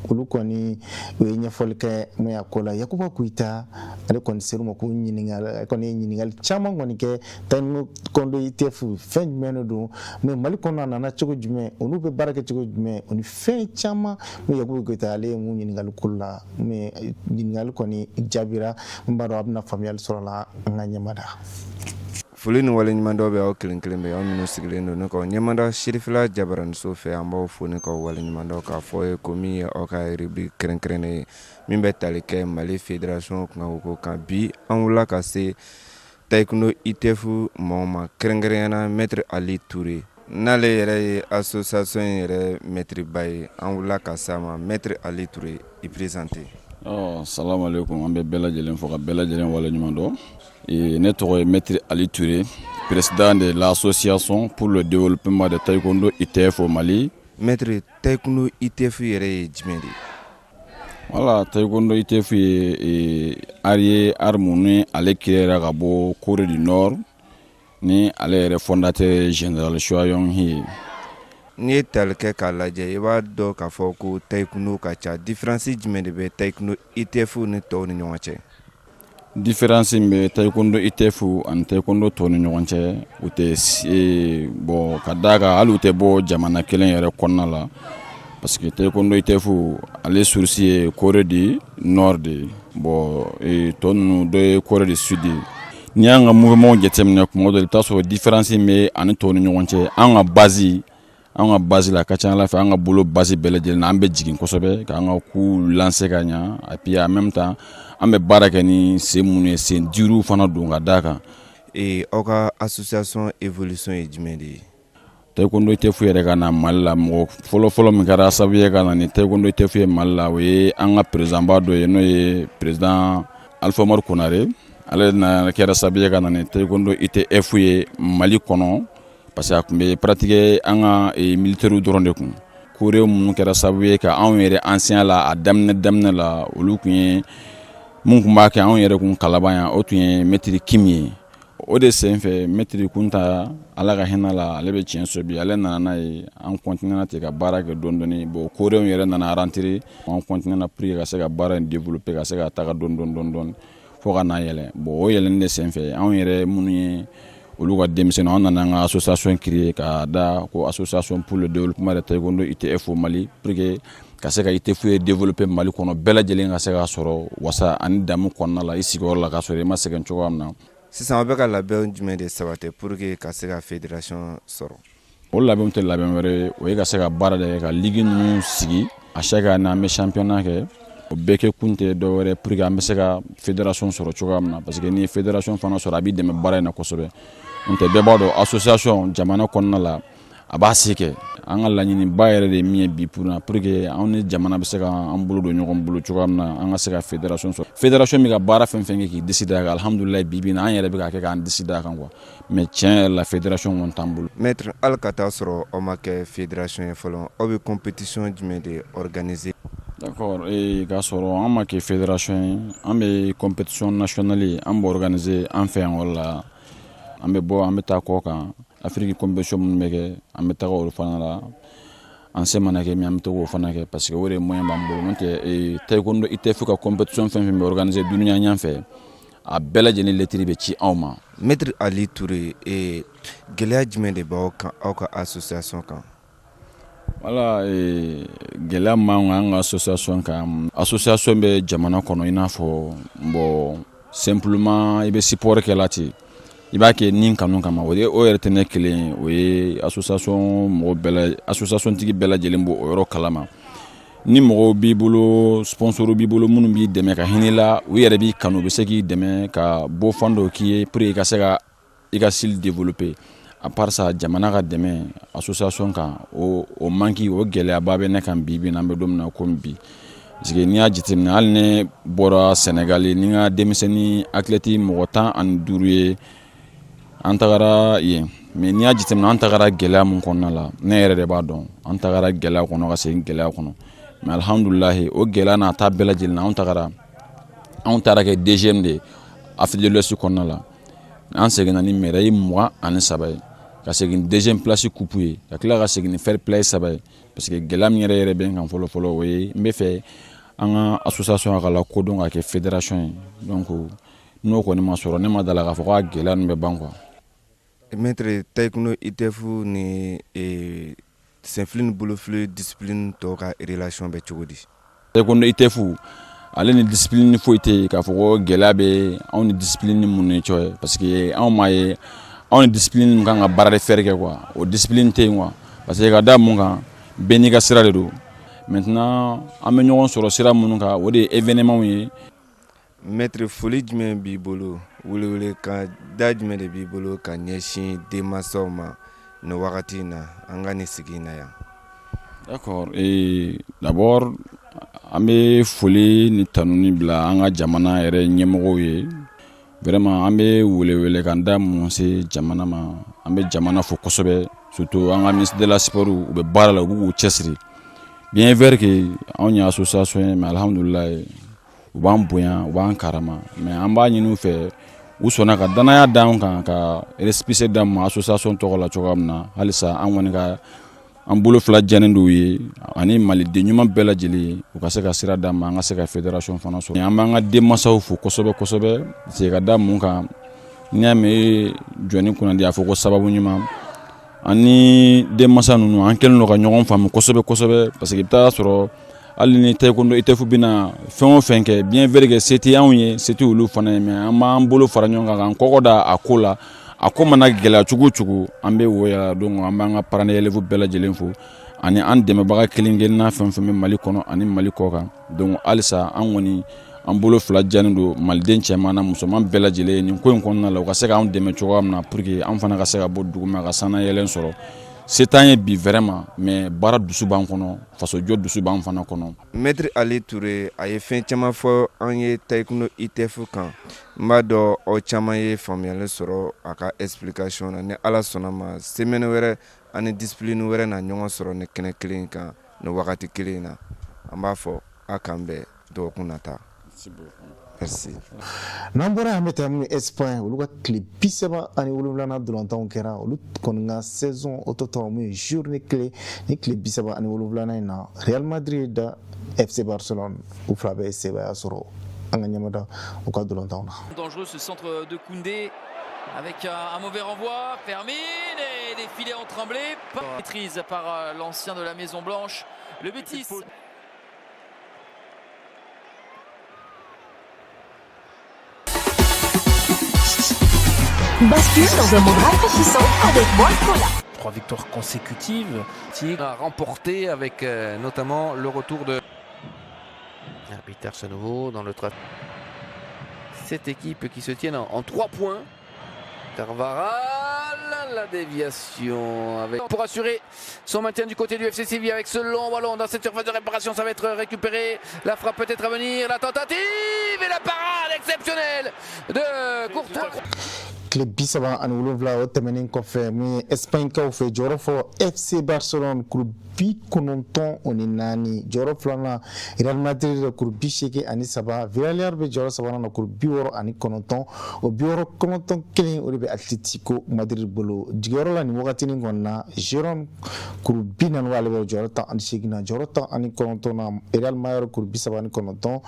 olu kɔni u ye ɲɛfɔli kɛ mun y'a ko la. Yakuba Kuyita ale kɔni ser'u ma k'u ɲininka. Ale kɔni ye ɲininkali caman kɔni kɛ. Taekwondo ITF, fɛn jumɛn de don? Mais Mali kɔnɔ, a nana cogo jumɛn? Olu bɛ baara kɛ cogo jumɛn? O ni fɛn caman. Mun Yakuba Kuyita ale ye mun ɲininkali ko la, mais ɲininkali kɔni jaabira. N b'a dɔn a bɛna faamuyali sɔrɔ la. An ka ɲɛmada. Foli ni waleɲumandɔ bɛ aw kelen kelen bɛ, aw minnu sigilen don ne kɔ ɲɛmada Sirifila Jabaraniso fɛ. An b'aw fo ni k'aw waleɲumandɔ k'a fɔ ye ko min ye aw ka rubrique kɛrɛnkɛrɛnnen ye min bɛ tali kɛ Mali fédération kunkanko kan. Bi, an wulila ka se taekwondo ITF maaw ma, kɛrɛnkɛrɛnyana maître Ali Touré, n'ale yɛrɛ ye association in yɛrɛ maître ba ye. An wulila ka s'a ma. Maître Ali Touré, i présenter. Ɔ, salamu aleykum. An bɛ bɛɛ lajɛlen fo ka bɛɛ lajɛlen waleɲuman dɔn. Ne tɔgɔ ye maître Ali Touré, président de l'association pour le développement de taekwondo ITF au Mali. Maître, taekwondo ITF yɛrɛ ye jumɛn de ye? Voilà, taekwondo ITF ye art ye, art mun ni ale créera ka bɔ Corée du Nord, ni ale yɛrɛ fondateur général Choi Yong Hee ye. N'i ye tali kɛ k'a lajɛ, i b'a dɔn k'a fɔ ko taekwondo ka ca. Différence jumɛn de bɛ taekwondo ITF ni tɔw ni ɲɔgɔn cɛ? Différence min bɛ taekwondo ITF ani taekwondo tɔw ni ɲɔgɔn cɛ, u tɛ bɔn ka d'a kan, hali u tɛ bɔ jamana kelen yɛrɛ kɔnɔna la, parce que taekwondo ITF, ale source ye Corée du Nord de ye. Bon, tɔ ninnu dɔ ye Corée du Sud ye. N'i y'an ka mouvement jateminɛ, kuma dɔ i bɛ taa sɔrɔ différence bɛ ani tɔw ni ɲɔgɔn cɛ. An ka base, an ka base la, a ka ca ala fɛ, an ka bolo base bɛɛ lajɛlen na, an bɛ jigin kosɛbɛ k'an ka coup lancer ka ɲa. Et puis en même temps, an bɛ baara kɛ ni sen minnu ye, sen duuru fana don ka d'a kan. Aw ka association évolution ye jumɛn de ye? Taekwondo ITF yɛrɛ ka na Mali la, mɔgɔ fɔlɔ-fɔlɔ min kɛra sababu ye ka na ni taekwondo ITF ye Mali la, o ye an ka président ba dɔ ye, n'o ye président Alpha Umaru Konare. Ale nana kɛra sababu ye ka na ni taekwondo ITF ye Mali kɔnɔ, parce que a tun bɛ pratiquer an ka militaires dɔrɔn de kun. Choré minnu kɛra sababu ye ka anw yɛrɛ enseignant la a daminɛ daminɛ la, olu tun ye mun tun b'a kɛ anw yɛrɛ kun Kalaban yan, o tun ye maître Kim ye. O de sen fɛ, maître Kunta, Ala ka hinɛ la, ale bɛ tiɲɛ so bi, ale nana n'a ye. An continué ten ka baara kɛ dɔɔni dɔɔni. Bon, choréw yɛrɛ nana rentrer, an continué pour que ka se ka baara in développer, ka se ka taga dɔɔni dɔɔni dɔɔni dɔɔni fo ka n'a yɛlɛ. Bon, o yɛlɛnni de sen fɛ, anw yɛrɛ minnu ye olu ka denmisɛnninw, an nana an ka association créer ka da ko Association pour le développement de taekwondo ITF au Mali, pour que ka se ka ITF ye développer Mali kɔnɔ, bɛɛ lajɛlen ka se ka sɔrɔ wasa ani damu kɔnɔna la i sigiyɔrɔ la, ka sɔrɔ i ma sɛgɛn cogoya min na. Sisan, aw bɛ ka labɛn jumɛn de sabati pour que ka se ka fédération sɔrɔ? O labɛnw tɛ labɛn wɛrɛ ye, o ye ka se ka baara de kɛ, ka ligue ninnu sigi. À chaque année, an bɛ championnat kɛ. O bɛɛ kɛ kun tɛ dɔ wɛrɛ, pour que an bɛ se ka fédération sɔrɔ cogoya min na, parce que n'i ye fédération fana sɔrɔ, a b'i dɛmɛ baara in na kosɛbɛ. N'o tɛ, bɛɛ b'a dɔn, association jamana kɔnɔna la, a b'a se kɛ. An ka laɲiniba yɛrɛ de ye min ye bi pour que anw ni jamana bɛ se ka an bolo don ɲɔgɔn bolo cogoya min na, an ka se ka fédération sɔrɔ. Fédération bɛ ka baara fɛn fɛn kɛ k'i disi da kan, alihamudulilayi, bi bi in na, an yɛrɛ bɛ k'a kɛ k'an disi da kan quoi. Mais tiɲɛ yɛrɛ la, fédération kɔni t'an bolo. Maître, hali ka taa sɔrɔ aw ma kɛ fédération ye fɔlɔ, aw bɛ compétition jumɛn de organiser? D'accord, k'a sɔrɔ an ma kɛ fédération ye, an bɛ compétition nationale, an b'o organiser an fɛ yan. O la, an bɛ bɔ, an bɛ taa kɔ kan, Afiriki compétition minnu bɛ kɛ, an bɛ taga olu fana la. An se mana kɛ min, an bɛ to k'o fana kɛ, parce que o de moyen b'an bolo. N'o tɛ, taekwondo ITF ka compétition fɛn fɛn bɛ organiser dunuya ɲɛ fɛ, a bɛɛ lajɛlen lettre bɛ ci anw ma. Maître Ali Touré, gɛlɛya jumɛn de b'aw kan, aw ka association kan? Wala, gɛlɛya min b'an kan, an ka association kan, association bɛ jamana kɔnɔ, i n'a fɔ, bon, simplement i bɛ support kɛ la ten, i b'a kɛ ni kanu kama. O o yɛrɛ tɛ ne kelen ye, o ye association mɔgɔ bɛɛ la, association tigi bɛɛ lajɛlen b'o o yɔrɔ kalama. Ni mɔgɔw b'i bolo, sponsor b'i bolo minnu b'i dɛmɛ ka hinɛ la, u yɛrɛ b'i kanu, u bɛ se k'i dɛmɛ ka bɔ fan dɔw k'i ye pour que i ka se ka i ka style développer. À part ça, jamana ka dɛmɛ association kan, o manque, o gɛlɛyaba bɛ ne kan bi bi in na, an bɛ don min na komi bi. Parce que n'i y'a jateminɛ, hali ne bɔra Sɛnɛgali ni n ka denmisɛnnin athlète mɔgɔ 15 ye, an tagara yen. Mais n'i y'a jateminɛ, an tagara gɛlɛya mun kɔnɔna la, ne yɛrɛ de b'a dɔn. An tagara gɛlɛya kɔnɔ ka segin gɛlɛya kɔnɔ. Mais alihamudulilayi, o gɛlɛya n'a ta bɛɛ lajɛlen na, anw taara kɛ deuxième de ye Afrique de l'Ouest kɔnɔna la. An seginna ni médaille 23 ye, ka segin deuxième place coupe ye, ka tila ka segin ni fair play saba ye. Parce que gɛlɛya min yɛrɛ yɛrɛ bɛ n kan fɔlɔ fɔlɔ, o ye n bɛ fɛ an ka association ka lakodɔn ka kɛ fédération ye. Donc n'o kɔni ma sɔrɔ, ne ma dala k'a fɔ k'a gɛlɛya ninnu bɛ ban quoi. Maître, taekwondo ITF ni senfili ni bolofili discipline tɔw ka relation bɛ cogo di? Taekwondo ITF, ale ni discipline foyi tɛ yen k'a fɔ ko gɛlɛya bɛ anw ni discipline minnu ni cɛ, parce que anw m'a ye anw ni discipline min kan ka baara de fɛrɛ kɛ quoi, o discipline tɛ yen quoi. Parce que ka da mun kan, bɛɛ n'i ka sira de don. Maintenant, an bɛ ɲɔgɔn sɔrɔ sira minnu kan, o de ye événement ye. Maître, foli jumɛn b'i bolo, welewele ka da jumɛn de b'i bolo ka ɲɛsin denmansaw ma nin wagati in na, an ka nin sigi in na yan? D'accord, d'abord an bɛ foli ni tanuni bila an ka jamana yɛrɛ ɲɛmɔgɔw ye. Vraiment, an bɛ welewelekan da mun se jamana ma, an bɛ jamana fo kosɛbɛ, surtout an ka ministre de la sport. U bɛ baara la, u b'u cɛsiri. Bien vrai que anw ye association ye, mais alhamdulilayi, u b'an bonya, u b'an karama. Mais an b'a ɲini u fɛ, u sɔnna ka danaya d'an kan, ka récépissé d'an ma association tɔgɔ la cogoya min na, halisa an kɔni ka an bolo fila jɛnen d'u ye ani maliden ɲuman bɛɛ lajɛlen, u ka se ka sira d'an ma, an ka se ka fédération fana sɔrɔ. An b'an ka denmansaw fo kosɛbɛ kosɛbɛ, parce que ka da mun kan, n'i y'a mɛn jɔnni kunnandi, a fɔ ko sababu ɲuman. Ani denmansa ninnu, an kɛlen don ka ɲɔgɔn faamu kosɛbɛ kosɛbɛ, parce que i bɛ taa sɔrɔ Hali ni taekwondo ITF bɛna fɛn o fɛn kɛ, bien vrai que se tɛ anw ye, se tɛ olu fana ye, mais an b'an bolo fara ɲɔgɔn kan k'an kɔkɔ da a ko la. A ko mana gɛlɛya cogo o cogo, an bɛ woya. Donc an b'an ka parents d'élèves bɛɛ lajɛlen fo ani an dɛmɛbaga kelen kelenna fɛn fɛn bɛ Mali kɔnɔ ani Mali kɔ kan. Donc halisa an kɔni an bolo fila jannen don maliden cɛman na musoman bɛɛ lajɛlen ye nin ko in kɔnɔna la, u ka se k'an dɛmɛ cogoya min na pour que an fana ka se ka bɔ duguma ka sannayɛlɛn sɔrɔ. Se t'an ye bi vraiment, mais baara dusu b'an kɔnɔ, fasojɔ dusu b'an fana kɔnɔ. Maître Ali Touré, a ye fɛn caman fɔ an ye taekwondo ITF kan. N b'a dɔn aw caman ye faamuyali sɔrɔ a ka explication na. Ni Ala sɔnna ma, semaine wɛrɛ ani discipline wɛrɛ na ɲɔgɔn sɔrɔ ni kɛnɛ kelen kan ni wagati kelen na. An b'a fɔ a k'an bɛn dɔgɔkun nata. Merci. N'an bɔra yan, an bɛ taa mun Espagne. Olu ka tile 37nan dolantanw kɛra. Olu kɔni ka saison o tɔ tora mun ye journée kelen ni tile 37nan in na, Real Madrid da FC Barcelone, u fila bɛɛ ye sebaaya sɔrɔ. An ka ɲɛmada u ka dolantanw na. Dangereux ce centre de Koundé avec un mauvais renvoi. Fermin et les filets ont tremblé. Maîtrise par l'ancien de la Maison Blanche. Le Betis. Bascule dans un monde rafraîchissant avec Boîte Cola. 3 victoires consécutives. A remporté avec notamment le retour de Peters à nouveau dans le trafic. Cette équipe qui se tient en 3 points. Carvajal, la déviation avec... pour assurer son maintien du côté du FC Séville avec ce long ballon dans cette surface de réparation, ça va être récupéré. La frappe peut-être à venir, la tentative et la parade exceptionnelle de Courtois. Tile 37 o tɛmɛnen kɔfɛ, min ye Espagnekaw fɛ, jɔyɔrɔ fɔlɔ FC Barcelone, kuru 94. Jɔyɔrɔ filanan Real Madrid, kuru 83. Villarreal bɛ jɔyɔrɔ sabanan na, kuru 69. O 69 kelen, o de bɛ Atletico Madrid bolo jigiyɔrɔ la nin wagatinin kɔni na. Girona, kuru 40 b'ale bolo, jɔyɔrɔ 18 na. Jɔyɔrɔ 19 na Real Mallorca, kuru 39.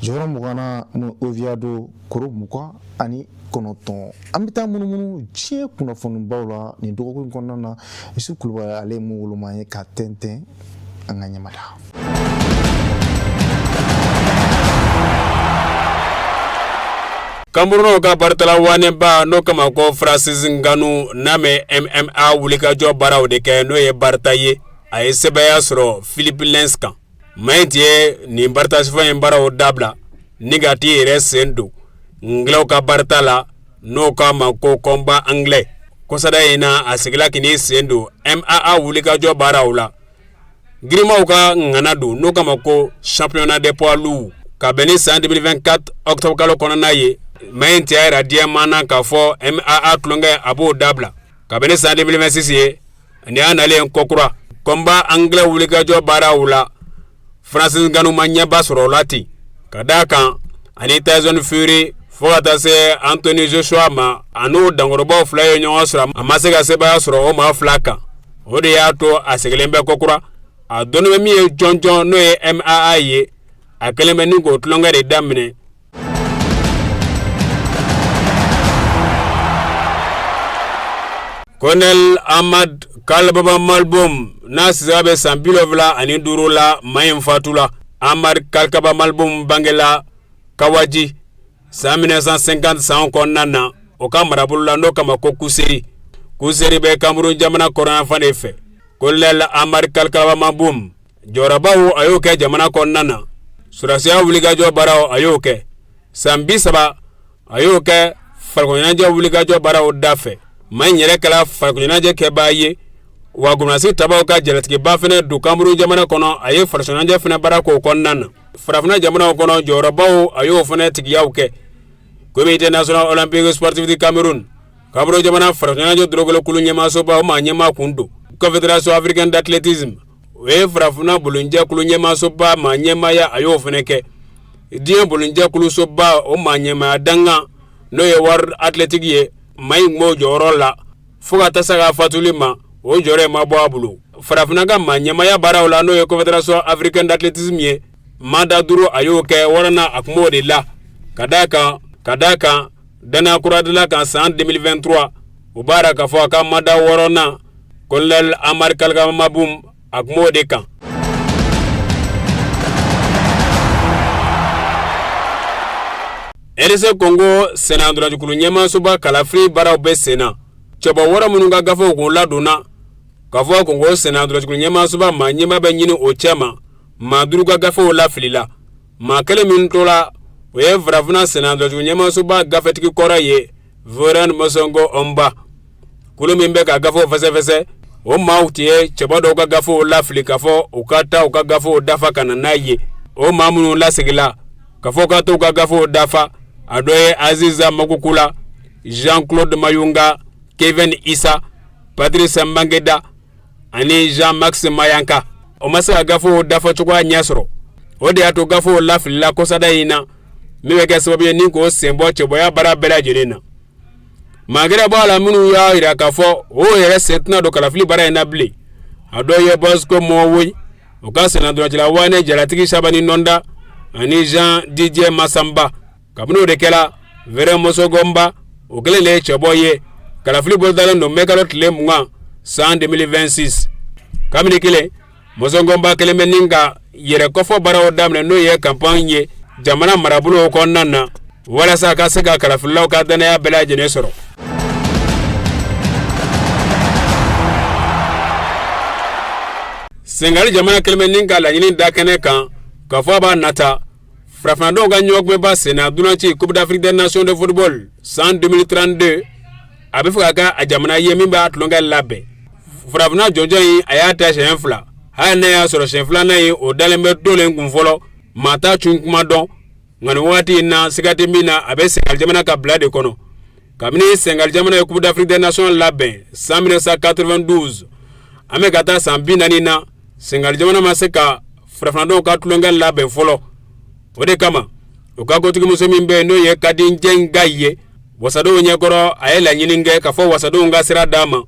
Jɔyɔrɔ 20 na Oviedo, kuru 29. An bɛ taa munumunu diɲɛ kunnafonibaw la nin dɔgɔkun in kɔnɔna na. Isu Kulubali, ale ye mun woloma ye ka tɛntɛn, an ka ɲɛmada. Kamurunaw ka baritala waneba n'o kama ko Francis Ngannou, n'a bɛ MMA wulikajɔ baaraw de kɛ, n'o ye barita ye, a ye sebaaya sɔrɔ Philippe Lins kan. Maa in tun ye nin baritasifa in baaraw dabila ni ka t'i yɛrɛ sen don ngilɛw ka barita la, n'o k'a ma ko combat anglais. Kɔsada in na, a seginna k'i sen don MMA wulikajɔ baaraw la. Girimaw ka ŋana don, n'o kama ko championnat des poids lourds, ka bɛn ni san 2024 octobre kalo kɔnɔna ye. Maa in tun y'a yira diɲɛ maa na k'a fɔ MMA tulonkɛ, a b'o dabila ka bɛn ni san 2026 ye. Nin y'a nalen kɔkura combat anglais wulikajɔ baaraw la. Francis Ngannou ma ɲɛba sɔrɔ o la ten, ka d'a kan ani Tyson Fury fo ka taa se Anthony Joshua ma, a n'o dankɔrɔbaw fila ye ɲɔgɔn sɔrɔ, a ma se ka sebaaya sɔrɔ o maa fila kan. O de y'a to a seginnen bɛ kɔkura. A dɔnni bɛ min ye jɔnjɔn, n'o ye MMA ye, a kɛlen bɛ ni k'o tulonkɛ de daminɛ. Colonel Ahmad Kalkaba Malboum, n'a sisa bɛ san 75 la, maa in fatula. Ahmad Kalkaba Malboum bangela Kawaji san 1950 san kɔnɔna na, o ka marabolo la, n'o kama ko Kuseri. Kuseri bɛ Cameroun jamana kɔrɔnyanfan de fɛ. Colonel Ahmad Kalkaba Malboum, jɔyɔrɔbaw a y'o kɛ jamana kɔnɔna na. Sɔrɔdasiya wulikajɔ baaraw, a y'o kɛ. San 30 a y'o kɛ farikoloɲɛnajɛ wulikajɔ baaraw da fɛ. Maa in yɛrɛ kɛra farikoloɲɛnajɛ kɛbaa ye wa gymnastique tabaw ka jalatigiba fɛnɛ don Cameroun jamana kɔnɔ. A ye farikoloɲɛnajɛ fɛnɛ baara k'o kɔnɔna na. Farafinna jamanaw kɔnɔ, jɔyɔrɔbaw a y'o fɛnɛ tigiyaw kɛ. Comité national olympique sportif du Cameroun, Cameroun jamana farikoloɲɛnajɛ dorogolo kulu ɲɛmaasoba, o maa ɲɛmaa kun don. Confédération africaine d'athlétisme, o ye farafinna bolonjɛ kulu ɲɛmaasoba maa ɲɛmaaya, a y'o fɛnɛ kɛ. Diɲɛ bolonjɛ kulusoba, o maa ɲɛmaaya dangan, n'o ye World Athletic ye, maa in b'o jɔyɔrɔ la fo ka taa se ka fatuli ma, o jɔyɔrɔ in ma bɔ a bolo. Farafinna ka maa ɲɛmaaya baaraw la, n'o ye Confédération africaine d'athlétisme ye, mandat 5 a y'o kɛ. Wɔɔrɔnan, a tun b'o de la. Ka d'a kan danaya kura dala kan san 2023, o b'a yira k'a fɔ a ka mandat wɔɔrɔnan, Colonel Amar Kalkaba Malboum, a tun b'o de kan. RDC Congo sennantolacikulu ɲɛmaasoba kalafili baaraw bɛ sen na. Cɛbɔ wɔɔrɔ minnu ka gafew kun ladonna k'a fɔ Congo sennantolacikulu ɲɛmaasoba maa ɲɛmaa bɛ ɲini o cɛma, maa duuru ka gafew lafilila. Maa kelen min tola, o ye Farafinna sennantolacikulu ɲɛmaasoba gafetigi kɔrɔ ye, Véran Mosongo Omba. Kulu min bɛ ka gafew fɛsɛfɛsɛ, o maaw tun ye cɛbɔ dɔw ka gafew lafili k'a fɔ u ka taa u ka gafew dafa ka na n'a ye. O maa minnu lasegila k'a fɔ ka t'u ka gafew dafa, a dɔ ye Aziza Makukula, Jean Claude Mayunga, Kevin Isa, Patrice Mangeda ani Jean Max Mayanka. O ma se ka gafew dafa cogoya ɲɛ sɔrɔ, o de y'a to gafew lafilila kɔsada in na, min bɛ kɛ sababu ye ni k'o senbɔ cɛbɔya baara bɛɛ lajɛlen na. Maa gɛrɛ bɔ a la minnu y'a jira k'a fɔ o yɛrɛ sen tɛna don kalafili baara in na bilen, a dɔ ye Bosco Mwoyi, o ka sennantolacila Wane Jalatigi Sabani Nɔnda ani Jean Didier Masamba. Kabini o de kɛra, Véran Mosongo Omba, o kelen de ye cɛbɔ ye. Kalafili bolodalen don mɛkalo tile 20 san 2026. Kabini kelen, Mosongo Omba kelen bɛ ni ka yɛrɛ kɔfɔ baaraw daminɛ, n'o ye campagne ye jamana marabolo kɔnɔna na, walasa a ka se ka kalafililaw ka dannaya bɛɛ lajɛlen sɔrɔ. Senegali jamana kelen bɛ ni ka laɲini da kɛnɛ kan k'a fɔ a b'a nata farafinnadenw ka ɲɔgɔnkunbɛnba senna dunanci Coupe d'Afrique des Nations de football san 2032, a bɛ fɛ ka kɛ a jamana ye min b'a tulonkɛ labɛn. Farafinna jɔnjɔn in, a y'a ta siɲɛ fila, hali n'a y'a sɔrɔ siɲɛ filanan in, o dalen bɛ tolen kun fɔlɔ, maa t'a cun kuma dɔn. Nka nin waati in na, siga tɛ min na, a bɛ Senegali jamana ka bila de kɔnɔ. Kabini Senegali jamana ye Coupe d'Afrique des Nations labɛn san 1992, an bɛ ka taa san 40 na, Senegali jamana ma se ka farafinnadenw ka tulonkɛ labɛn fɔlɔ. O de kama, u ka kotigimuso min bɛ yen, n'o ye Khady Diène Gaye ye, wasadenw ɲɛkɔrɔ, a ye laɲini kɛ k'a fɔ wasadenw ka sira d'a ma,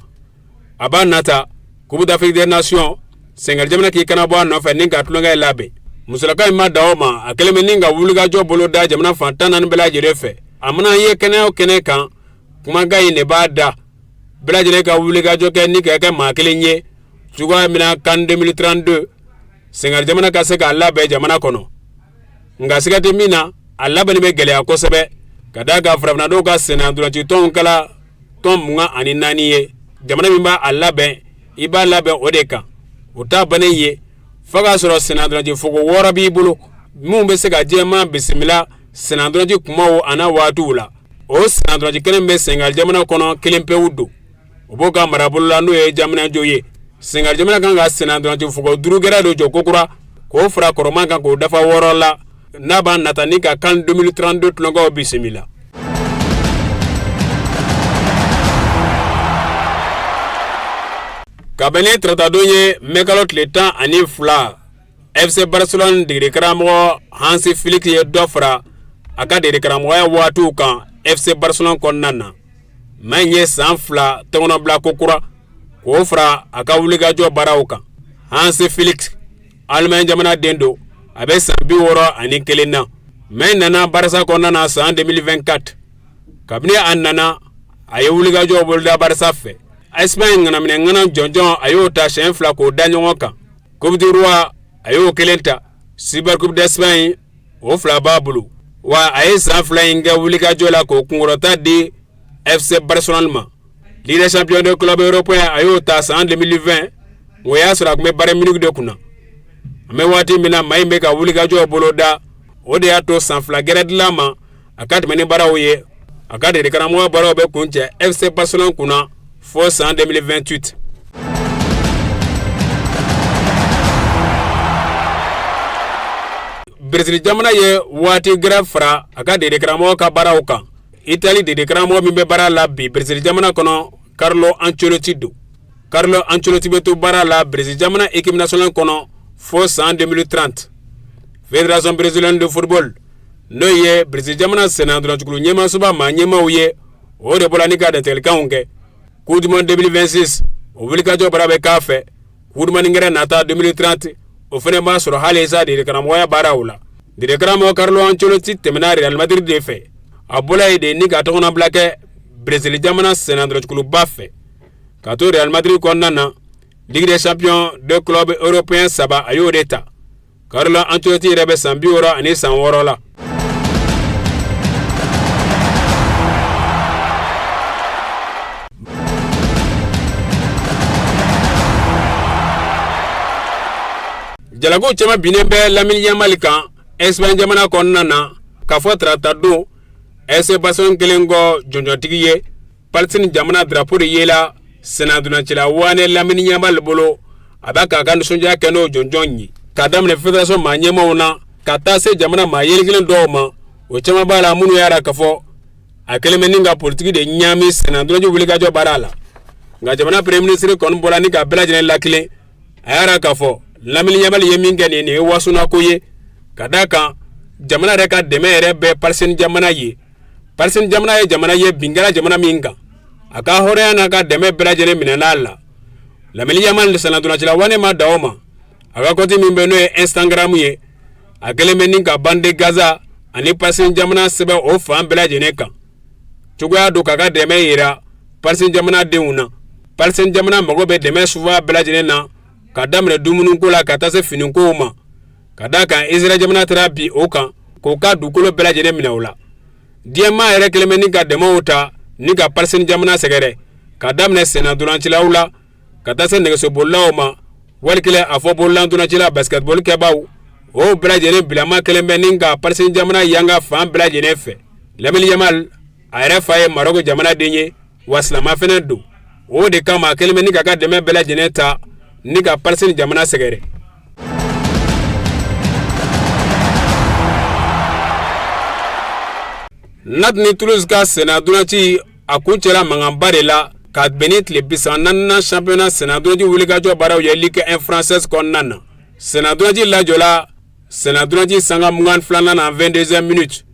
a b'a nata Coupe d'Afrique des Nations, Senegali jamana k'i kana bɔ a nɔfɛ ni ka tulonkɛ labɛn. Musolaka in ma dan o ma, a kɛlen bɛ ni ka wulikajɔ bolo da jamana fan 14 bɛɛ lajɛlen fɛ. A mana ye kɛnɛ o kɛnɛ kan, kumakan in de b'a da, bɛɛ lajɛlen ka wulikajɔ kɛ ni ka kɛ maa kelen ye cogoya min na CAN 2032, Senegali jamana ka se k'a labɛn jamana kɔnɔ. Nka siga tɛ min na, a labɛnni bɛ gɛlɛya kosɛbɛ, ka d'a kan farafinnadenw ka senna ntolaci tɔnw kɛla tɔn 24 ye. Jamana min b'a a labɛn, i b'a labɛn o de kan. O t'a bannen ye fo k'a sɔrɔ senna ntolaci fogo wɔɔrɔ b'i bolo minnu bɛ se ka diɲɛmaa bisimila senna ntolaci kumaw an'a waatiw la. O senna ntolaci kɛnɛ bɛ Senegali jamana kɔnɔ kelen pewu don, o b'o ka marabolo la, n'o ye Diamniadio ye. Senegali jamana kan ka senna ntolaci fogo duuru gɛrɛ dɔ jɔ kokura k'o fara kɔrɔman kan k'o dafa wɔɔrɔ la, n'a b'a nata ni ka CAN 2032 tulonkɛw bisimila. Ka bɛn ni taratadon ye, mɛkalo tile 12, FC Barcelone degeli karamɔgɔ Hansi Flick ye dɔ fara a ka degeli karamɔgɔya waatiw kan FC Barcelone kɔnɔna na. Maa in ye san 2 tɛgɛnɔbila ko kura k'o fara a ka wulikajɔ baaraw kan. Hansi Flick, Allemagne jamana den don, a bɛ san 61 na. Maa in nana Barça kɔnɔna na san 2024. Kabini a nana, a ye wulikajɔ boloda Barça fɛ. Espagne ŋanaminɛ ŋana jɔnjɔn, a y'o ta siɲɛ fila k'o da ɲɔgɔn kan. Coupe du Roi, a y'o kelen ta. Super Coupe d'Espagne, o fila b'a bolo. Wa a ye san 2 in kɛ wulikajɔ la k'o kunkɔrɔta di FC Barcelone ma. Ligue des champions de club européen, a y'o ta san 2020, o y'a sɔrɔ a tun bɛ Bayern Munich de kunna. An bɛ waati min na, maa in bɛ ka wulikajɔ bolo da. O de y'a to san 2 gɛrɛ dila ma a ka tɛmɛ ni baaraw ye. A ka degeli karamɔgɔ baaraw bɛ kuncɛ FC Barcelone kunna fo san 2028. Brésil jamana ye waati gɛrɛ fara a ka degeli karamɔgɔ ka baaraw kan. Italie degeli karamɔgɔ min bɛ baara la bi Brésil jamana kɔnɔ, Carlo Ancelotti don. Carlo Ancelotti bɛ to baara la Brésil jamana équipe nationale kɔnɔ fo san 2030. Fédération brésilienne de football, n'o ye Brésil jamana senna ntolacikulu ɲɛmaasoba maa ɲɛmaaw ye, o de bɔra ni ka dantigɛlikanw kɛ. Coupe du monde 2026, o wulikajɔ baara bɛ k'a fɛ. Coupe du monde gɛrɛ nata 2030, o fana b'a sɔrɔ hali sa degeli karamɔgɔya baaraw la. Degeli karamɔgɔ Carlo Ancelotti tɛmɛna Real Madrid de fɛ. A bɔla yen de ni ka tɔgɔnabila kɛ Brésil jamana senna ntolacikuluba fɛ. Ka to Real Madrid kɔnɔna na, Ligue des champions de club européen saba, a y'o de ta. Carlo Ancelotti yɛrɛ bɛ san 66 la. Jalakiw caman binnen bɛ Lamine Yamal kan Espagne jamana kɔnɔna na k'a fɔ tarata don FC Barcelone kelen kɔ jɔnjɔntigi ye Palestine jamana drapeau de yela sennantolacila wane Lamine Yamal bolo a b'a k'a ka nisɔndiya kɛ n'o jɔnjɔn ye k'a daminɛ fédération maa ɲɛmaaw na ka taa se jamana maa yelekelen dɔw ma o caman b'a la minnu y'a jira k'a fɔ a kɛlen bɛ ni ka politiki de ɲaami sennantolaci wulikajɔ baara la nka jamana premier ministre kɔni bɔra ni ka bɛɛ lajɛlen lakilen a y'a jira k'a fɔ Lamine Yamal ye min kɛ nin ye wasunako ye ka d'a kan jamana yɛrɛ ka dɛmɛ yɛrɛ bɛ Palestine jamana ye Palestine jamana ye jamana ye bin kɛra jamana min kan a ka hɔrɔnya n'a ka dɛmɛ bɛɛ lajɛlen minɛna a la Lamine Yamal sennantolacila wane ma dan o ma a ka kɔnti min bɛ n'o ye Instagram ye a kɛlen bɛ ni ka bande de Gaza ani Palestine jamana sɛbɛn o fan bɛɛ lajɛlen kan cogoya don k'a ka dɛmɛ yira Palestine jamana denw na Palestine jamana mago bɛ dɛmɛ suguya bɛɛ lajɛlen na ka daminɛ dumuniko la ka taa se finikow ma ka d'a kan Israël jamana taara bin o kan k'o ka dugukolo bɛɛ lajɛlen minɛ o la diɲɛ maa yɛrɛ kɛlen bɛ ni ka dɛmɛw ta ni ka Palestine jamana sɛgɛrɛ ka daminɛ sennantolacilaw la ka taa se nɛgɛsobolilaw ma wali kelen a fɔ bololantolacila basketball kɛbaaw o bɛɛ lajɛlen bilama kɛlen bɛ ni ka Palestine jamana yanga fan bɛɛ lajɛlen fɛ Lamine Yamal a yɛrɛ fa ye Maroc jamana den ye wa silama fɛnɛ don o de kama a kɛlen bɛ ni k'a ka dɛmɛ bɛɛ lajɛlen ta ni ka Palestine jamana sɛgɛrɛ. Nantes ni Toulouse ka sennantolaci a kuncɛra mankanba de la ka bɛn ni tile 34nan championnat sennantolaci wulikajɔ baaraw ye Ligue 1 française kɔnɔna na. Sennantolaci lajɔla sennantolaci sanga 22nan na 22e minute.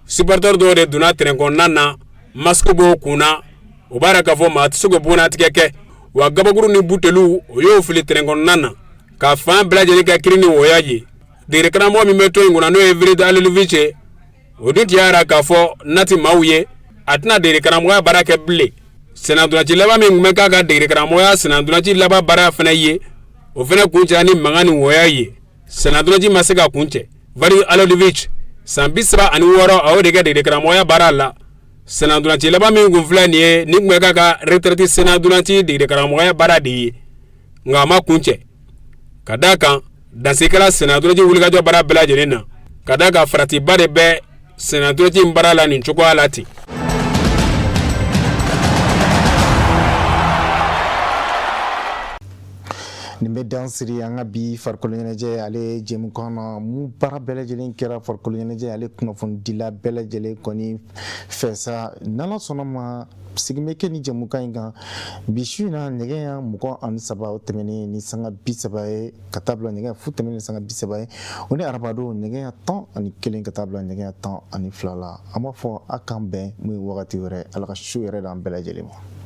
Supporter dɔw de donna terrain kɔnɔna na masque b'o kun na o b'a jira k'a fɔ maa tɛ se k'o bugunnatigɛ kɛ wa gabakuru ni buteliw o y'o fili terrain kɔnɔna na ka fan bɛɛ lajɛlen kɛ kiri ni wɔya ye. Degeli karamɔgɔ min bɛ tɔn in kunna n'o ye Vahid Halilhodžić ye o dun tun y'a jira k'a fɔ Nantes maaw ye a tɛna degeli karamɔgɔya baara kɛ bilen. Sennantolaci laban min tun bɛ k'a ka degeli karamɔgɔya sennantolaci laban baara fana ye o fana kuncɛra ni mankan ni wɔya ye. Sennantolaci ma se ka kuncɛ. Vahid Halilhodžić san 36 a y'o de kɛ degeli karamɔgɔya baara la. Sennantolaci laban min kun filɛ nin ye nin tun bɛ k'a ka retraite sennantolaci degeli karamɔgɔya baara de ye nka a ma kuncɛ ka d'a kan dansigi kɛra sennantolaci wulikajɔ baara bɛɛ lajɛlen na ka d'a kan faratiba de bɛ sennantolaci in baara la nin cogoya la ten. Nin bɛ dan siri an ka bi farikolo ɲɛnajɛ ale jɛmukan na mun baara bɛɛ lajɛlen kɛra farikolo ɲɛnajɛ ale kunnafonidila bɛɛ lajɛlen kɔni fɛ sa n'Ala sɔnna ma segin bɛ kɛ ni jɛmukan in kan bi su in na nɛgɛ ɲɛ 23 o tɛmɛnen ni sanga 30 ye ka taa bila nɛgɛ fu tɛmɛnen ni sanga 30 ye o ni arabadon nɛgɛ ɲɛ 11 ka taa bila nɛgɛ ɲɛ 12 la an b'a fɔ a k'an bɛn mun ye wagati wɛrɛ Ala ka su yɛrɛ d'an bɛɛ lajɛlen ma.